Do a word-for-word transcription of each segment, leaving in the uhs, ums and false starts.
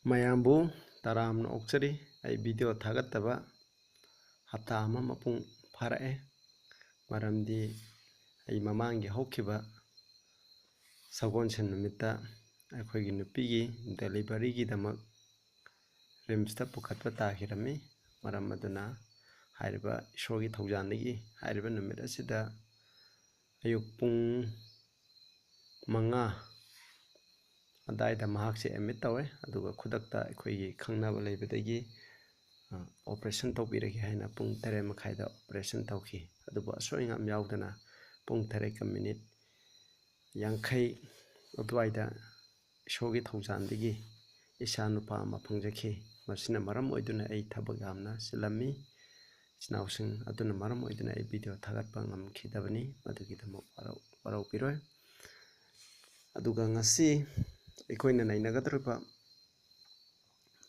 ꯃꯌꯥꯝꯕꯨ ꯇꯔꯥꯝꯅ ꯑꯣꯛꯆꯔꯤ꯫ ꯑꯩ ꯚꯤꯗꯤꯑꯣ ꯊꯥꯒꯠꯇꯕ ꯍꯞꯇꯥ ꯑꯃ ꯃꯄꯨꯡ ꯐꯥꯔꯛꯑꯦ꯫ ꯃꯔꯝꯗꯤ ꯑꯩ ꯃꯃꯥꯡꯒꯤ ꯍꯧꯈꯤꯕ ꯁꯒꯣꯜꯁꯦꯟ ꯅꯨꯃꯤꯠꯇ ꯑꯩꯈꯣꯏꯒꯤ ꯅꯨꯄꯤꯒꯤ ꯗꯦꯂꯤꯚꯔꯤꯒꯤꯗꯃꯛ ꯔꯤꯝꯁꯇ ꯄꯨꯈꯠꯄ ꯇꯥꯈꯤꯔꯝꯃꯤ꯫ ꯃꯔꯝ ꯑꯗꯨꯅ ꯍꯥꯏꯔꯤꯕ ꯏꯁꯣꯔꯒꯤ ꯊꯧꯖꯥꯜꯗꯒꯤ ꯍꯥꯏꯔꯤꯕ ꯅꯨꯃꯤꯠ ꯑꯁꯤꯗ ꯑꯌꯨꯛ ꯄꯨꯡ ꯃꯉꯥ ꯑꯗꯥꯏꯗ ꯃꯍꯥꯛꯁꯦ ꯑꯦꯗꯃꯤꯠ ꯇꯧꯋꯦ꯫ ꯑꯗꯨꯒ ꯈꯨꯗꯛꯇ ꯑꯩꯈꯣꯏꯒꯤ ꯈꯪꯅꯕ ꯂꯩꯕꯗꯒꯤ, ꯑ, ꯑꯣꯄꯔꯦꯁꯟ ꯇꯧꯕꯤꯔꯒꯦ ꯍꯥꯏꯅ ꯄꯨꯡ ꯇꯔꯦꯠ ꯃꯈꯥꯏꯗ ꯑꯣꯄꯔꯦꯁꯟ ꯇꯧꯈꯤ꯫ ꯑꯗꯨꯕꯨ ꯑꯁꯣꯏ ꯑꯉꯥꯝ ꯌꯥꯎꯗꯅ ꯄꯨꯡ ꯇꯔꯦꯠꯀ ꯃꯤꯅꯤꯠ ꯌꯥꯡꯈꯩ ꯑꯗꯨꯋꯥꯏꯗ ꯏꯁꯣꯔꯒꯤ ꯊꯧꯖꯥꯜꯗꯒꯤ ꯏꯆꯥ ꯅꯨꯄꯥ ꯑꯃ ꯐꯪꯖꯈꯤ꯫ ꯃꯁꯤꯅ ꯃꯔꯝ ꯑꯣꯏꯗꯨꯅ ꯑꯩ ꯊꯕꯛ ꯌꯥꯝꯅ ꯆꯤꯜꯂꯝꯃꯤ꯫ ꯏꯆꯤꯟ ꯏꯅꯥꯎꯁꯤꯡ ꯑꯗꯨꯅ ꯃꯔꯝ ꯑꯣꯏꯗꯨꯅ ꯑꯩ ꯚꯤꯗꯤꯑꯣ ꯊꯥꯒꯠꯄ ꯉꯝꯈꯤꯗꯕꯅꯤ꯫ ꯃꯗꯨꯒꯤꯗꯃꯛ ꯋꯥꯔꯧ-, ꯋꯥꯔꯧꯕꯤꯔꯣꯏ꯫ ꯑꯗꯨꯒ ꯉꯁꯤ ꯑꯩꯈꯣꯏꯅ ꯅꯩꯅꯒꯗꯧꯔꯤꯕ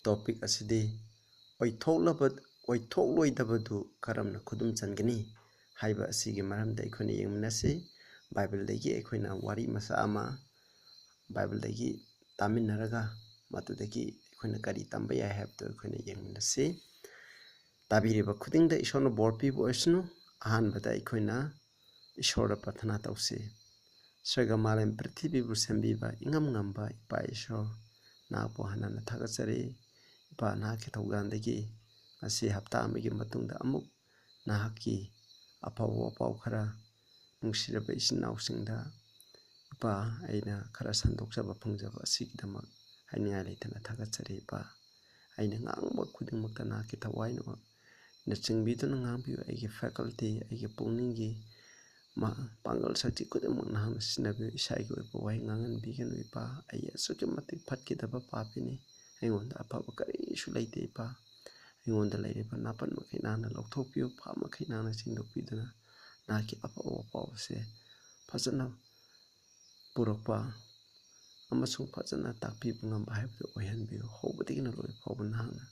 ꯇꯣꯄꯤꯛ ꯑꯁꯤꯗꯤ ꯑꯣꯏꯊꯣꯛꯂꯕ-, ꯑꯣꯏꯊꯣꯛꯂꯣꯏꯗꯕꯗꯨ ꯀꯔꯝꯅ ꯈꯨꯗꯨꯝ ꯆꯟꯒꯅꯤ ꯍꯥꯏꯕ ꯑꯁꯤꯒꯤ ꯃꯔꯝꯗ ꯑꯩꯈꯣꯏꯅ ꯌꯦꯡꯃꯤꯟꯅꯁꯤ꯫ ꯕꯥꯏꯕꯜꯗꯒꯤ ꯑꯩꯈꯣꯏꯅ ꯋꯥꯔꯤ ꯃꯆꯥ ꯑꯃ ꯕꯥꯏꯕꯜꯗꯒꯤ ꯇꯥꯃꯤꯟꯅꯔꯒ ꯃꯗꯨꯗꯒꯤ ꯑꯩꯈꯣꯏꯅ ꯀꯔꯤ ꯇꯝꯕ ꯌꯥꯏ ꯍꯥꯏꯕꯗꯨ ꯑꯩꯈꯣꯏꯅ ꯌꯦꯡꯃꯤꯟꯅꯁꯤ꯫ ꯇꯥꯕꯤꯔꯤꯕ ꯈꯨꯗꯤꯡꯗ ꯏꯁꯣꯔꯅ ꯕꯣꯔ ꯄꯤꯕ ꯑꯣꯏꯁꯅꯨ꯫ ꯑꯍꯥꯟꯕꯗ ꯑꯩꯈꯣꯏꯅ ꯏꯁꯣꯔꯗ ꯄ꯭ꯔꯊꯅꯥ ꯇꯧꯁꯤ꯫ ꯁ꯭ꯋꯔꯒ ꯃꯥꯂꯦꯝ ꯄ꯭ꯔꯤꯊꯤꯕꯤꯕꯨ ꯁꯦꯝꯕꯤꯕ ꯏꯉꯝ ꯉꯝꯕ ꯏꯄꯥ ꯏꯁꯣꯔ, ꯅꯍꯥꯛꯄꯨ ꯍꯟꯅ ꯍꯟꯅ ꯊꯥꯒꯠꯆꯔꯤ꯫ ꯏꯄꯥ, ꯅꯍꯥꯛꯀꯤ ꯊꯧꯖꯥꯜꯗꯒꯤ ꯉꯁꯤ ꯍꯞꯇꯥ ꯑꯃꯒꯤ ꯃꯇꯨꯡꯗ ꯑꯃꯨꯛ ꯅꯍꯥꯛꯀꯤ ꯑꯐꯕ ꯋꯥꯄꯥꯎ ꯈꯔ ꯅꯨꯡꯁꯤꯔꯕ ꯏꯆꯤꯟ ꯏꯅꯥꯎꯁꯤꯡꯗ, ꯏꯄꯥ, ꯑꯩꯅ ꯈꯔ ꯁꯟꯗꯣꯛꯆꯕ ꯐꯪꯖꯕ ꯑꯁꯤꯒꯤꯗꯃꯛ ꯍꯥꯏꯅꯤꯡꯉꯥꯏ ꯂꯩꯇꯅ ꯊꯥꯒꯠꯆꯔꯤ, ꯏꯄꯥ꯫ ꯑꯩꯅ ꯉꯥꯡꯕ ꯈꯨꯗꯤꯡꯃꯛꯇ ꯅꯍꯥꯛꯀꯤ ꯊꯋꯥꯏꯅ ꯆꯤꯡꯕꯤꯗꯨꯅ ꯉꯥꯡꯕꯤꯌꯨ꯫ ꯑꯩꯒꯤ ꯐꯦꯀꯜꯇꯤ, ꯑꯩꯒꯤ ꯄꯨꯛꯅꯤꯡꯒꯤ ꯃ-, ꯄꯥꯡꯒꯜ ꯁꯛꯇꯤ ꯈꯨꯗꯤꯡꯃꯛ ꯅꯍꯥꯛꯅ ꯁꯤꯖꯤꯟꯅꯕꯤꯌꯨ꯫ ꯏꯁꯥꯒꯤ ꯑꯣꯏꯕ ꯋꯥꯍꯩ ꯉꯥꯡꯍꯟꯕꯤꯒꯅꯨ, ꯏꯄꯥ꯫ ꯑꯩ ꯑꯁꯨꯛꯀꯤ ꯃꯇꯤꯛ ꯐꯠꯈꯤꯗꯕ ꯄꯥꯄꯤꯅꯤ꯫ ꯑꯩꯉꯣꯟꯗ ꯑꯐꯕ ꯀꯔꯤꯁꯨ ꯂꯩꯇꯦ, ꯏꯄꯥ꯫ ꯑꯩꯉꯣꯟꯗ ꯂꯩꯔꯤꯕ ꯅꯥꯄꯟ ꯃꯈꯩ ꯅꯍꯥꯛꯅ ꯂꯧꯊꯣꯛꯄꯤꯌꯨ, ꯄꯥꯞ ꯃꯈꯩ ꯅꯍꯥꯛꯅ ꯁꯦꯡꯗꯣꯛꯄꯤꯗꯨꯅ ꯅꯍꯥꯛꯀꯤ ꯑꯐꯕ ꯄꯥꯎꯁꯦ ꯐꯖꯅ ꯄꯨꯔꯛꯄ ꯑꯃꯁꯨꯡ ꯐꯖꯅ ꯇꯥꯛꯄꯤꯕ ꯉꯝꯕ ꯍꯥꯏꯕꯗꯨ ꯑꯣꯏꯍꯟꯕꯤꯌꯨ꯫ ꯍꯧꯕꯗꯒꯤꯅ ꯂꯣꯏ ꯐꯥꯎꯕ ꯅꯍꯥꯛꯅ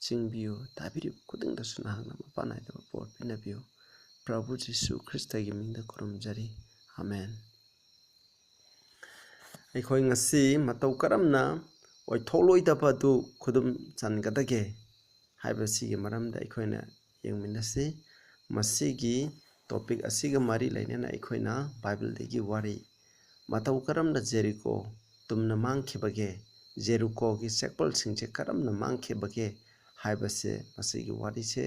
ꯆꯤꯡꯕꯤꯌꯨ꯫ ꯇꯥꯕꯤꯔꯤꯕ ꯈꯨꯗꯤꯡꯗꯁꯨ ꯅꯍꯥꯛꯅ ꯃꯄꯥ ꯅꯥꯏꯗꯕ ꯕꯣꯔ ꯄꯤꯅꯕꯤꯌꯨ꯫ ꯄ꯭ꯔꯚꯨ ꯖꯤꯁꯨ ꯈ꯭ꯔꯤꯁꯇꯒꯤ ꯃꯤꯡꯗ ꯈꯨꯔꯨꯝꯖꯔꯤ꯫ ꯑꯥꯃꯦꯟ꯫ ꯑꯩꯈꯣꯏ ꯉꯁꯤ ꯃꯇꯧ ꯀꯔꯝꯅ ꯑꯣꯏꯊꯣꯛꯂꯣꯏꯗꯕ ꯑꯗꯨ ꯈꯨꯗꯨꯝ ꯆꯟꯒꯗꯒꯦ ꯍꯥꯏꯕꯁꯤꯒꯤ ꯃꯔꯝꯗ ꯑꯩꯈꯣꯏꯅ ꯌꯦꯡꯃꯤꯟꯅꯁꯤ꯫ ꯃꯁꯤꯒꯤ topic ꯑꯁꯤꯒ ꯃꯔꯤ ꯂꯩꯅꯅ ꯑꯩꯈꯣꯏꯅ ꯕꯥꯏꯕꯜꯗꯒꯤ ꯋꯥꯔꯤ, ꯃꯇꯧ ꯀꯔꯝꯅ ꯖꯦꯔꯤꯀꯣ ꯇꯨꯝꯅ ꯃꯥꯡꯈꯤꯕꯒꯦ, ꯖꯦꯔꯤꯀꯣꯒꯤ ꯆꯦꯛꯄꯜꯁꯤꯡꯁꯦ ꯀꯔꯝꯅ ꯃꯥꯡꯈꯤꯕꯒꯦ ꯍꯥꯏꯕꯁꯦ, ꯃꯁꯤꯒꯤ ꯋꯥꯔꯤꯁꯦ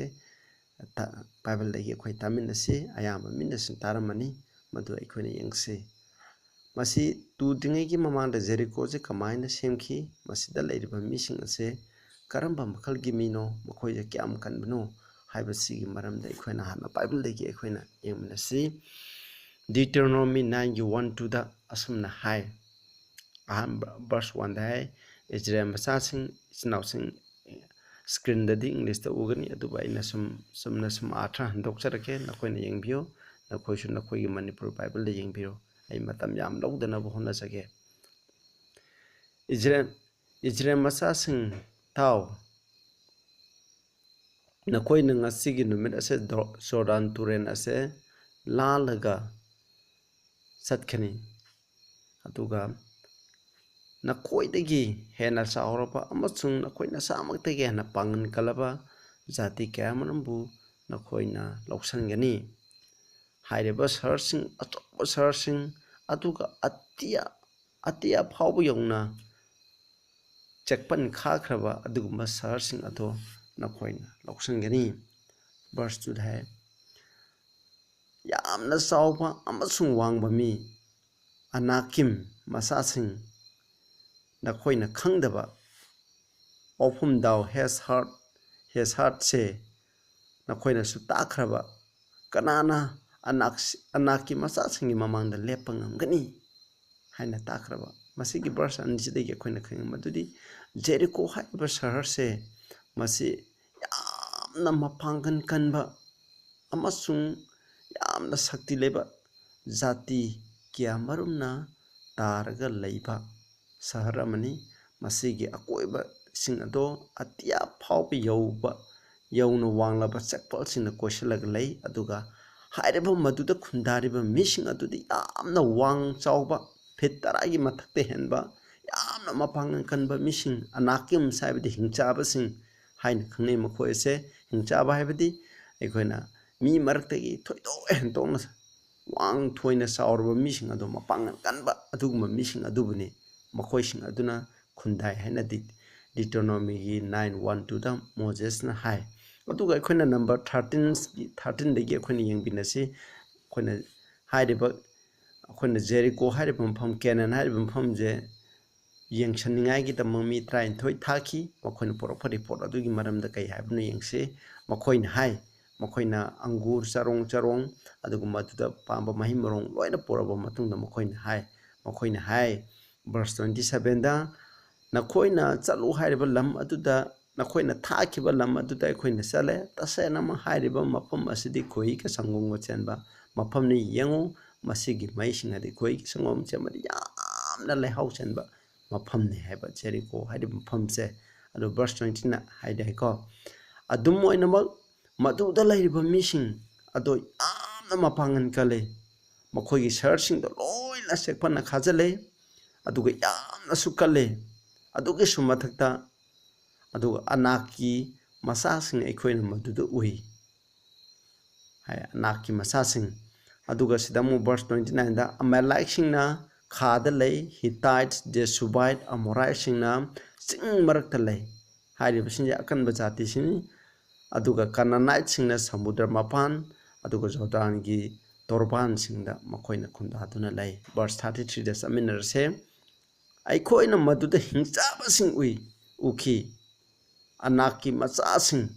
ꯕꯥꯏꯕꯜꯗꯒꯤ ꯑꯩꯈꯣꯏ ꯇꯥꯃꯤꯟꯅꯁꯤ꯫ ꯑꯌꯥꯝꯕ ꯃꯤꯅꯁꯨ ꯇꯥꯔꯝꯃꯅꯤ, ꯃꯗꯨ ꯑꯩꯈꯣꯏꯅ ꯌꯦꯡꯁꯤ꯫ ꯃꯁꯤ ꯇꯨꯗ꯭ꯔꯤꯉꯩꯒꯤ ꯃꯃꯥꯡꯗ ꯖꯦꯔꯤꯀꯣꯁꯦ ꯀꯃꯥꯏꯅ ꯁꯦꯝꯈꯤ, ꯃꯁꯤꯗ ꯂꯩꯔꯤꯕ ꯃꯤꯁꯤꯡ ꯑꯁꯦ ꯀꯔꯝꯕ ꯃꯈꯜꯒꯤ ꯃꯤꯅꯣ, ꯃꯈꯣꯏꯁꯦ ꯀꯌꯥꯝ ꯀꯟꯕꯅꯣ ꯍꯥꯏꯕꯁꯤꯒꯤ ꯃꯔꯝꯗ ꯑꯩꯈꯣꯏꯅ ꯍꯥꯟꯅ ꯕꯥꯏꯕꯜꯗꯒꯤ ꯑꯩꯈꯣꯏꯅ ꯌꯦꯡꯃꯤꯟꯅꯁꯤ꯫ Deuteronomy nineꯒꯤ one twoꯗ ꯑꯁꯨꯝꯅ ꯍꯥꯏ꯫ ꯑꯍꯥꯟꯕ verse oneꯗ ꯍꯥꯏ, "ꯏꯖꯔꯦꯜ ꯃꯆꯥꯁꯤꯡ, ꯏꯆꯤꯟ ꯏꯅꯥꯎꯁꯤꯡ," screenꯗꯗꯤ Englishꯇ ꯎꯒꯅꯤ, ꯑꯗꯨꯕꯨ ꯑꯩꯅ ꯁꯨꯝ ꯆꯨꯝꯅ ꯁꯨꯝ ꯑꯥꯔꯊ ꯍꯟꯗꯣꯛꯆꯔꯛꯀꯦ, ꯅꯈꯣꯏꯅ ꯌꯦꯡꯕꯤꯌꯨ, ꯅꯈꯣꯏꯁꯨ ꯅꯈꯣꯏꯒꯤ ꯃꯅꯤꯄꯨꯔ ꯕꯥꯏꯕꯜꯗ ꯌꯦꯡꯕꯤꯌꯨ꯫ ꯑꯩ ꯃꯇꯝ ꯌꯥꯝ ꯂꯧꯗꯅꯕ ꯍꯣꯠꯅꯖꯒꯦ꯫ "ꯏꯖꯔꯦꯜ, ꯏꯖꯔꯦꯜ ꯃꯆꯥꯁꯤꯡ ꯇꯥꯎ, ꯅꯈꯣꯏꯅ ꯉꯁꯤꯒꯤ ꯅꯨꯃꯤꯠ ꯑꯁꯦ ꯗꯣ-, ꯖꯣꯔꯗꯥꯟ ꯇꯨꯔꯦꯜ ꯑꯁꯦ ꯂꯥꯜꯂꯒ ꯆꯠꯀꯅꯤ꯫ ꯑꯗꯨꯒ ꯅꯈꯣꯏꯗꯒꯤ ꯍꯦꯟꯅ ꯆꯥꯎꯔꯕ ꯑꯃꯁꯨꯡ ꯅꯈꯣꯏ ꯅꯁꯥꯃꯛꯇꯒꯤ ꯍꯦꯟꯅ ꯄꯥꯡꯒꯜ ꯀꯜꯂꯕ ꯖꯥꯇꯤ ꯀꯌꯥꯃꯔꯨꯝꯕꯨ ꯅꯈꯣꯏꯅ ꯂꯧꯁꯤꯟꯒꯅꯤ꯫ ꯍꯥꯏꯔꯤꯕ ꯁꯍꯔꯁꯤꯡ, ꯑꯆꯧꯕ ꯁꯍꯔꯁꯤꯡ, ꯑꯗꯨꯒ ꯑꯇꯤꯌꯥ, ꯑꯇꯤꯌꯥ ꯐꯥꯎꯕ ꯌꯧꯅ ꯆꯦꯛꯄꯟ ꯈꯥꯈ꯭ꯔꯕ ꯑꯗꯨꯒꯨꯝꯕ ꯁꯍꯔꯁꯤꯡ ꯑꯗꯨ ꯅꯈꯣꯏꯅ ꯂꯧꯁꯤꯟꯒꯅꯤ꯫" Verse twoꯗ ꯍꯥꯏ, "ꯌꯥꯝꯅ ꯆꯥꯎꯕ ꯑꯃꯁꯨꯡ ꯋꯥꯡꯕ ꯃꯤ, ꯑꯅꯥꯀꯤꯝ ꯃꯆꯥꯁꯤꯡ, ꯅꯈꯣꯏꯅ ꯈꯪꯗꯕ ꯋꯥꯐꯝꯗꯥꯎ ꯍꯦꯁꯍꯥꯔꯠ, ꯍꯦꯁꯍꯥꯔꯠꯁꯦ ꯅꯈꯣꯏꯅꯁꯨ ꯇꯥꯈ꯭ꯔꯕ, ꯀꯅꯥꯅ ꯑꯅꯥꯛ-, ꯑꯅꯥꯛꯀꯤ ꯃꯆꯥꯁꯤꯡꯒꯤ ꯃꯃꯥꯡꯗ ꯂꯦꯞꯄ ꯉꯝꯒꯅꯤ?" ꯍꯥꯏꯅ ꯇꯥꯈ꯭ꯔꯕ꯫ ꯃꯁꯤꯒꯤ verse ꯑꯅꯤꯁꯤꯗꯒꯤ ꯑꯩꯈꯣꯏꯅ ꯈꯪꯉꯤ ꯃꯗꯨꯗꯤ ꯖꯦꯔꯤꯀꯣ ꯍꯥꯏꯔꯤꯕ ꯁꯍꯔꯁꯦ, ꯃꯁꯤ ꯌꯥꯝꯅ ꯃꯄꯥꯡꯒꯜ ꯀꯟꯕ ꯑꯃꯁꯨꯡ ꯌꯥꯝꯅ ꯁꯛꯇꯤ ꯂꯩꯕ ꯖꯥꯇꯤ ꯀꯌꯥꯃꯔꯨꯝꯅ ꯇꯥꯔꯒ ꯂꯩꯕ ꯁꯍꯔ ꯑꯃꯅꯤ꯫ ꯃꯁꯤꯒꯤ ꯑꯀꯣꯏꯕꯁꯤꯡ ꯑꯗꯣ ꯑꯇꯤꯌꯥ ꯐꯥꯎꯕ ꯌꯧꯕ, ꯌꯧꯅ ꯋꯥꯡꯂꯕ ꯆꯦꯛꯄꯜꯁꯤꯡꯅ ꯀꯣꯏꯁꯤꯜꯂꯒ ꯂꯩ꯫ ꯑꯗꯨꯒ ꯍꯥꯏꯔꯤꯕ ꯃꯗꯨꯗ ꯈꯨꯟꯗꯥꯔꯤꯕ ꯃꯤꯁꯤꯡ ꯑꯗꯨꯗꯤ ꯌꯥꯝꯅ ꯋꯥꯡ ꯆꯥꯎꯕ, ꯐꯤꯠ ꯇꯔꯥꯒꯤ ꯃꯊꯛꯇ ꯍꯦꯟꯕ, ꯌꯥꯝꯅ ꯃꯄꯥꯡꯒꯜ ꯀꯟꯕ ꯃꯤꯁꯤꯡ, ꯑꯅꯥꯀꯤꯝꯁ ꯍꯥꯏꯕꯗꯤ ꯍꯤꯡꯆꯥꯕꯁꯤꯡ ꯍꯥꯏꯅ ꯈꯪꯅꯩ꯫ ꯃꯈꯣꯏ ꯑꯁꯦ ꯍꯤꯡꯆꯥꯕ ꯍꯥꯏꯕꯗꯤ ꯑꯩꯈꯣꯏꯅ ꯃꯤ ꯃꯔꯛꯇꯒꯤ ꯊꯣꯏꯗꯣꯛ ꯍꯦꯟꯗꯣꯛꯅ ꯋꯥꯡ ꯊꯣꯏꯅ ꯆꯥꯎꯔꯕ ꯃꯤꯁꯤꯡ ꯑꯗꯨ, ꯃꯄꯥꯡꯒꯜ ꯀꯟꯕ ꯑꯗꯨꯒꯨꯝꯕ ꯃꯤꯁꯤꯡ ꯑꯗꯨꯕꯨꯅꯤ꯫ ꯃꯈꯣꯏꯁꯤꯡ ꯑꯗꯨꯅ ꯈꯨꯟꯗꯥꯏ ꯍꯥꯏꯅ ꯗꯤ-, ꯗꯤꯇ꯭ꯔꯣꯅꯣꯃꯤꯒꯤ ꯅꯥꯏꯟ ꯋꯥꯟ ꯇꯨꯗ ꯃꯣꯖꯦꯁꯅ ꯍꯥꯏ꯫ ꯑꯗꯨꯒ ꯑꯩꯈꯣꯏꯅ ꯅꯝꯕꯔ ꯊꯥꯔꯇꯤꯟꯒꯤ, ꯊꯥꯔꯇꯤꯟꯗꯒꯤ ꯑꯩꯈꯣꯏꯅ ꯌꯦꯡꯃꯤꯟꯅꯁꯤ꯫ ꯑꯩꯈꯣꯏꯅ ꯍꯥꯏꯔꯤꯕ, ꯑꯩꯈꯣꯏꯅ ꯖꯦꯔꯤꯀꯣ ꯍꯥꯏꯔꯤꯕ ꯃꯐꯝ, ꯀꯦꯅꯥꯟ ꯍꯥꯏꯔꯤꯕ ꯃꯐꯝꯁꯦ ꯌꯦꯡꯁꯟꯅꯤꯡꯉꯥꯏꯒꯤꯗꯃꯛ ꯃꯤ ꯇꯔꯥꯅꯤꯊꯣꯏ ꯊꯥꯈꯤ꯫ ꯃꯈꯣꯏꯅ ꯄꯨꯔꯛꯄ ꯔꯤꯄꯣꯔꯠ ꯑꯗꯨꯒꯤ ꯃꯔꯝꯗ ꯀꯩ ꯍꯥꯏꯕꯅꯣ ꯌꯦꯡꯁꯤ꯫ ꯃꯈꯣꯏꯅ ꯍꯥꯏ, ꯃꯈꯣꯏꯅ ꯑꯪꯒꯨꯔ ꯆꯔꯣꯡ ꯆꯔꯣꯡ, ꯑꯗꯨꯒ ꯃꯗꯨꯗ ꯄꯥꯟꯕ ꯃꯍꯩ ꯃꯔꯣꯡ ꯂꯣꯏꯅ ꯄꯨꯔꯛꯑꯕ ꯃꯇꯨꯡꯗ ꯃꯈꯣꯏꯅ ꯍꯥꯏ, ꯃꯈꯣꯏꯅ ꯍꯥꯏ, ꯚꯔꯁ ꯇ꯭ꯋꯦꯟꯇꯤ ꯁꯚꯦꯟꯗ, "ꯅꯈꯣꯏꯅ ꯆꯠꯂꯨ ꯍꯥꯏꯔꯤꯕ ꯂꯝ ꯑꯗꯨꯗ, ꯅꯈꯣꯏꯅ ꯊꯥꯈꯤꯕ ꯂꯝ ꯑꯗꯨꯗ ꯑꯩꯈꯣꯏꯅ ꯆꯠꯂꯦ꯫ ꯇꯁꯦꯡꯅꯃꯛ ꯍꯥꯏꯔꯤꯕ ꯃꯐꯝ ꯑꯁꯤꯗꯤ ꯈꯣꯏꯍꯤꯒ ꯁꯪꯒꯣꯝꯒ ꯆꯦꯟꯕ ꯃꯐꯝꯅꯤ꯫ ꯌꯦꯡꯉꯨ, ꯃꯁꯤꯒꯤ ꯃꯍꯩꯁꯤꯡ ꯑꯗꯤ ꯈꯣꯏꯍꯤꯒ ꯁꯪꯒꯣꯝ ꯆꯦꯟꯕꯗꯤ ꯌꯥꯝꯅ ꯂꯩꯍꯥꯎ ꯆꯦꯟꯕ ꯃꯐꯝꯅꯤ" ꯍꯥꯏꯕ ꯖꯦꯔꯤꯀꯣ ꯍꯥꯏꯔꯤꯕ ꯃꯐꯝꯁꯦ꯫ ꯑꯗꯣ ꯚꯔꯁ ꯇ꯭ꯋꯦꯟꯇꯤꯅ ꯍꯥꯏꯔꯦꯀꯣ, "ꯑꯗꯨꯝ ꯑꯣꯏꯅꯃꯛ ꯃꯗꯨꯗ ꯂꯩꯔꯤꯕ ꯃꯤꯁꯤꯡ ꯑꯗꯣ ꯌꯥꯝꯅ ꯃꯄꯥꯡꯒꯜ ꯀꯜꯂꯤ꯫ ꯃꯈꯣꯏꯒꯤ ꯁꯍꯔꯁꯤꯡꯗꯣ ꯂꯣꯏꯅ ꯆꯦꯛꯄꯟꯅ ꯈꯥꯖꯤꯜꯂꯦ, ꯑꯗꯨꯒ ꯌꯥꯝꯅꯁꯨ ꯀꯜꯂꯦ꯫ ꯑꯗꯨꯒꯤꯁꯨ ꯃꯊꯛꯇ, ꯑꯗꯨꯒ ꯑꯅꯥꯛꯀꯤ ꯃꯆꯥꯁꯤꯡ ꯑꯩꯈꯣꯏꯅ ꯃꯗꯨꯗ ꯎꯏ" ꯍꯥꯏ, ꯑꯅꯥꯛꯀꯤ ꯃꯆꯥꯁꯤꯡ꯫ ꯑꯗꯨꯒ ꯁꯤꯗ ꯑꯃꯨꯛ ꯚꯔꯁ ꯇ꯭ꯋꯦꯟꯇꯤ ꯅꯥꯏꯟꯗ, "ꯑꯃꯦꯂꯥꯏꯛꯁꯤꯡꯅ ꯈꯥꯗ ꯂꯩ, ꯍꯤꯇꯥꯏꯠꯁ, ꯖꯦꯁꯨꯕꯥꯏꯠ, ꯑꯃꯣꯔꯥꯏꯠꯁꯤꯡꯅ ꯆꯤꯡ ꯃꯔꯛꯇ ꯂꯩ" ꯍꯥꯏꯔꯤꯕꯁꯤꯡꯁꯦ ꯑꯀꯟꯕ ꯖꯥꯇꯤꯁꯤꯡꯅꯤ꯫ ꯑꯗꯨꯒ ꯀꯅꯥꯅꯥꯏꯠꯁꯤꯡꯅ ꯁꯃꯨꯗ꯭ꯔ ꯃꯄꯥꯟ, ꯑꯗꯨꯒ ꯖꯣꯔꯗꯥꯟꯒꯤ ꯇꯣꯔꯕꯥꯟꯁꯤꯡꯗ ꯃꯈꯣꯏꯅ ꯈꯨꯟꯗꯥꯗꯨꯅ ꯂꯩ꯫ ꯚꯔꯁ ꯊꯥꯔꯇꯤ ꯊ꯭ꯔꯤꯗ ꯆꯠꯃꯤꯟꯅꯔꯁꯦ꯫ "ꯑꯩꯈꯣꯏꯅ ꯃꯗꯨꯗ ꯍꯤꯡꯆꯥꯕꯁꯤꯡ ꯎꯏ, ꯎꯈꯤ꯫ ꯑꯅꯥꯛꯀꯤ ꯃꯆꯥꯁꯤꯡ,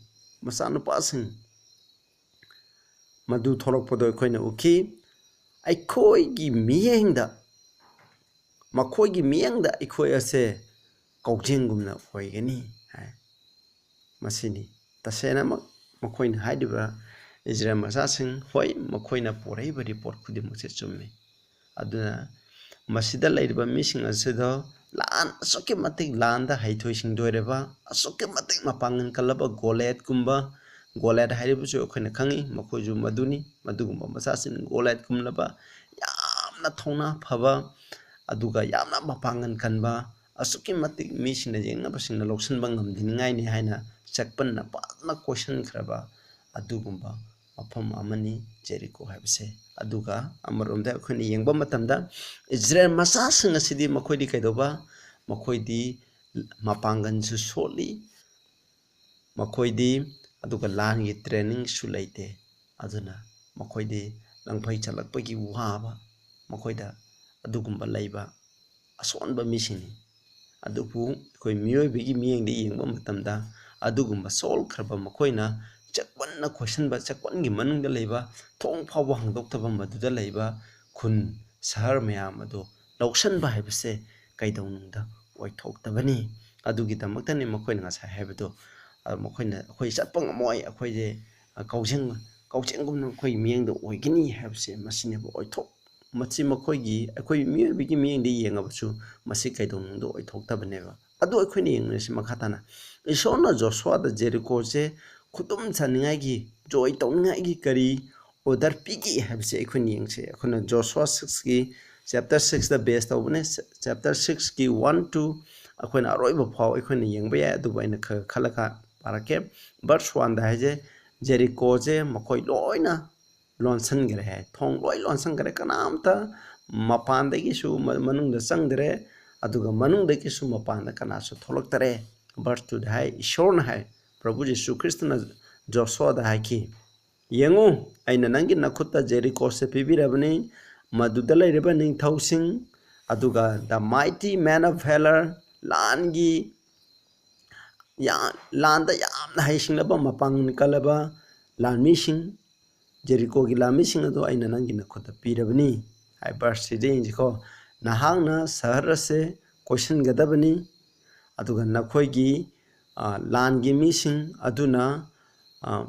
ꯃꯆꯥꯅꯨꯄꯥꯁꯤꯡ, ꯃꯗꯨ ꯊꯣꯛꯂꯛꯄꯗꯣ ꯑꯩꯈꯣꯏꯅ ꯎꯈꯤ꯫ ꯑꯩꯈꯣꯏꯒꯤ ꯃꯤꯠꯌꯦꯡꯗ, ꯃꯈꯣꯏꯒꯤ ꯃꯤꯠꯌꯦꯡꯗ ꯑꯩꯈꯣꯏ ꯑꯁꯦ ꯀꯧꯖꯦꯡꯒꯨꯝꯅ ꯑꯣꯏꯒꯅꯤ" ꯍꯥꯏ꯫ ꯃꯁꯤꯅꯤ ꯇꯁꯦꯡꯅꯃꯛ ꯃꯈꯣꯏꯅ ꯍꯥꯏꯔꯤꯕ ꯏꯖꯔꯦꯜ ꯃꯆꯥꯁꯤꯡ꯫ ꯍꯣꯏ, ꯃꯈꯣꯏꯅ ꯄꯨꯔꯛꯏꯕ ꯔꯤꯄꯣꯔꯠ ꯈꯨꯗꯤꯡꯃꯛꯁꯦ ꯆꯨꯝꯃꯤ꯫ ꯑꯗꯨꯅ ꯃꯁꯤꯗ ꯂꯩꯔꯤꯕ ꯃꯤꯁꯤꯡ ꯑꯁꯤꯗ ꯂꯥꯟ, ꯑꯁꯨꯛꯀꯤ ꯃꯇꯤꯛ ꯂꯥꯟꯗ ꯍꯩꯊꯣꯏ ꯁꯤꯡꯊꯣꯏꯔꯕ, ꯑꯁꯨꯛꯀꯤ ꯃꯇꯤꯛ ꯃꯄꯥꯡꯒꯜ ꯀꯜꯂꯕ ꯒꯣꯂꯦꯠꯀꯨꯝꯕ, ꯒꯣꯂꯦꯠ ꯍꯥꯏꯔꯤꯕꯁꯨ ꯑꯩꯈꯣꯏꯅ ꯈꯪꯉꯤ, ꯃꯈꯣꯏꯁꯨ ꯃꯗꯨꯅꯤ, ꯃꯗꯨꯒꯨꯝꯕ ꯃꯆꯥꯁꯤꯡ, ꯒꯣꯂꯦꯠꯀꯨꯝꯂꯕ ꯌꯥꯝꯅ ꯊꯧꯅꯥ ꯐꯕ, ꯑꯗꯨꯒ ꯌꯥꯝꯅ ꯃꯄꯥꯡꯒꯜ ꯀꯟꯕ, ꯑꯁꯨꯛꯀꯤ ꯃꯇꯤꯛ ꯃꯤꯁꯤꯡꯅ, ꯌꯦꯡꯅꯕꯁꯤꯡꯅ ꯂꯧꯁꯤꯟꯕ ꯉꯝꯗꯅꯤꯡꯉꯥꯏꯅꯤ ꯍꯥꯏꯅ ꯆꯦꯛꯄꯟꯅ ꯐꯖꯅ ꯀꯣꯏꯁꯤꯟꯈ꯭ꯔꯕ ꯑꯗꯨꯒꯨꯝꯕ ꯃꯐꯝ ꯑꯃꯅꯤ ꯖꯦꯔꯤꯀꯣ ꯍꯥꯏꯕꯁꯦ꯫ ꯑꯗꯨꯒ ꯑꯃꯔꯣꯝꯗ ꯑꯩꯈꯣꯏꯅ ꯌꯦꯡꯕ ꯃꯇꯝꯗ ꯏꯖꯔꯦꯜ ꯃꯆꯥꯁꯤꯡ ꯑꯁꯤꯗꯤ ꯃꯈꯣꯏꯗꯤ ꯀꯩꯗꯧꯕ? ꯃꯈꯣꯏꯗꯤ ꯃꯄꯥꯡꯒꯜꯁꯨ ꯁꯣꯜꯂꯤ, ꯃꯈꯣꯏꯗꯤ, ꯑꯗꯨꯒ ꯂꯥꯟꯒꯤ trainingꯁꯨ ꯂꯩꯇꯦ꯫ ꯑꯗꯨꯅ ꯃꯈꯣꯏꯗꯤ ꯂꯪꯐꯩ ꯆꯠꯂꯛꯄꯒꯤ ꯋꯥꯕ, ꯃꯈꯣꯏꯗ ꯑꯗꯨꯒꯨꯝꯕ ꯂꯩꯕ ꯑꯁꯣꯟꯕ ꯃꯤꯁꯤꯡꯅꯤ꯫ ꯑꯗꯨꯕꯨ ꯑꯩꯈꯣꯏ ꯃꯤꯑꯣꯏꯕꯒꯤ ꯃꯤꯠꯌꯦꯡꯗ ꯌꯦꯡꯕ ꯃꯇꯝꯗ, ꯑꯗꯨꯒꯨꯝꯕ ꯁꯣꯜꯈ꯭ꯔꯕ ꯃꯈꯣꯏꯅ ꯆꯦꯛꯄꯟꯅ ꯀꯣꯏꯁꯟꯕ, ꯆꯦꯛꯄꯟꯒꯤ ꯃꯅꯨꯡꯗ ꯂꯩꯕ, ꯊꯣꯡ ꯐꯥꯎꯕ ꯍꯥꯡꯗꯣꯛꯇꯕ ꯃꯗꯨꯗ ꯂꯩꯕ ꯈꯨꯟ, ꯁꯍꯔ ꯃꯌꯥꯝ ꯑꯗꯨ ꯂꯧꯁꯟꯕ ꯍꯥꯏꯕꯁꯦ ꯀꯩꯗꯧꯅꯨꯡꯗ ꯑꯣꯏꯊꯣꯛꯇꯕꯅꯤ꯫ ꯑꯗꯨꯒꯤꯗꯃꯛꯇꯅꯤ ꯃꯈꯣꯏꯅ ꯉꯁꯥꯏ ꯍꯥꯏꯕꯗꯣ, ꯑ, ꯃꯈꯣꯏꯅ, "ꯑꯩꯈꯣꯏ ꯆꯠꯄ ꯉꯝꯃꯣꯏ, ꯑꯩꯈꯣꯏꯁꯦ, ꯑ, ꯀꯥꯎꯖꯦꯡ, ꯀꯥꯎꯖꯦꯡꯒꯨꯝꯅ ꯑꯩꯈꯣꯏꯒꯤ ꯃꯤꯠꯌꯦꯡꯗ ꯑꯣꯏꯒꯅꯤ" ꯍꯥꯏꯕꯁꯦ ꯃꯁꯤꯅꯦꯕ ꯑꯣꯏꯊꯣꯛ-, ꯃꯁꯤ ꯃꯈꯣꯏꯒꯤ, ꯑꯩꯈꯣꯏ ꯃꯤꯑꯣꯏꯕꯒꯤ ꯃꯤꯠꯌꯦꯡꯗ ꯌꯦꯡꯉꯕꯁꯨ ꯃꯁꯤ ꯀꯩꯗꯧꯅꯨꯡꯗ ꯑꯣꯏꯊꯣꯛꯇꯕꯅꯦꯕ꯫ ꯑꯗꯨ ꯑꯩꯈꯣꯏꯅ ꯌꯦꯡꯃꯤꯟꯅꯁꯤ ꯃꯈꯥ ꯇꯥꯅ꯫ ꯏꯁꯣꯔꯅ ꯖꯣꯁꯨꯋꯥꯗ ꯖꯦꯔꯤꯀꯣꯁꯦ ꯈꯨꯗꯨꯝ ꯆꯟꯅꯤꯡꯉꯥꯏꯒꯤ, ꯖꯣꯏ ꯇꯧꯅꯤꯡꯉꯥꯏꯒꯤ ꯀꯔꯤ order ꯄꯤꯒꯦ ꯍꯥꯏꯕꯁꯦ ꯑꯩꯈꯣꯏꯅ ꯌꯦꯡꯁꯦ꯫ ꯑꯩꯈꯣꯏꯅ ꯖꯣꯁꯨꯋꯥ sixꯀꯤ, chapter sixꯇ base ꯇꯧꯕꯅꯦ꯫ Chapter sixꯀꯤ one to ꯑꯩꯈꯣꯏꯅ ꯑꯔꯣꯏꯕ ꯐꯥꯎ ꯑꯩꯈꯣꯏꯅ ꯌꯦꯡꯕ ꯌꯥꯏ, ꯑꯗꯨꯕꯨ ꯑꯩꯅ ꯈꯔ ꯈꯜꯂꯒ ꯄꯥꯔꯛꯀꯦ꯫ Verse oneꯗ ꯍꯥꯏꯁꯦ, ꯖꯦꯔꯤꯀꯣꯁꯦ ꯃꯈꯣꯏ ꯂꯣꯏꯅ ꯂꯣꯟꯁꯤꯟꯈ꯭ꯔꯦ ꯍꯥꯏ, ꯊꯣꯡ ꯂꯣꯏ ꯂꯣꯟꯁꯤꯟꯈ꯭ꯔꯦ, ꯀꯅꯥꯝꯇ ꯃꯄꯥꯟꯗꯒꯤꯁꯨ ꯃ-, ꯃꯅꯨꯡꯗ ꯆꯪꯗ꯭ꯔꯦ, ꯑꯗꯨꯒ ꯃꯅꯨꯡꯗꯒꯤꯁꯨ ꯃꯄꯥꯟꯗ ꯀꯅꯥꯁꯨ ꯊꯣꯛꯂꯛꯇꯔꯦ꯫ Verse twoꯗ ꯍꯥꯏ, ꯏꯁꯣꯔꯅ ꯍꯥꯏ, ꯄ꯭ꯔꯚꯨ ꯖꯤꯁꯨ ꯈ꯭ꯔꯤꯁꯇꯅ ꯖꯣꯁꯨꯋꯥꯗ ꯍꯥꯏꯈꯤ, "ꯌꯦꯡꯉꯨ, ꯑꯩꯅ ꯅꯪꯒꯤ ꯅꯈꯨꯠꯇ ꯖꯦꯔꯤꯀꯣꯁꯦ ꯄꯤꯕꯤꯔꯕꯅꯤ, ꯃꯗꯨꯗ ꯂꯩꯔꯤꯕ ꯅꯤꯡꯊꯧꯁꯤꯡ, ꯑꯗꯨꯒ the mighty man of valor, ꯂꯥꯟꯒꯤ ꯌꯥ-, ꯂꯥꯟꯗ ꯌꯥꯝꯅ ꯍꯩꯁꯤꯡꯂꯕ, ꯃꯄꯥꯡꯒꯜ ꯀꯜꯂꯕ ꯂꯥꯟꯃꯤꯁꯤꯡ, ꯖꯦꯔꯤꯀꯣꯒꯤ ꯂꯥꯟꯃꯤꯁꯤꯡ ꯑꯗꯨ ꯑꯩꯅ ꯅꯪꯒꯤ ꯅꯈꯨꯠꯇ ꯄꯤꯔꯕꯅꯤ" ꯍꯥꯏ꯫ Verse threeꯗ ꯌꯦꯡꯁꯤꯀꯣ, "ꯅꯍꯥꯛꯅ ꯁꯍꯔ ꯑꯁꯦ ꯀꯣꯏꯁꯤꯟꯒꯗꯕꯅꯤ, ꯑꯗꯨꯒ ꯅꯈꯣꯏꯒꯤ, ꯑ, ꯂꯥꯟꯒꯤ ꯃꯤꯁꯤꯡ ꯑꯗꯨꯅ, ꯑ,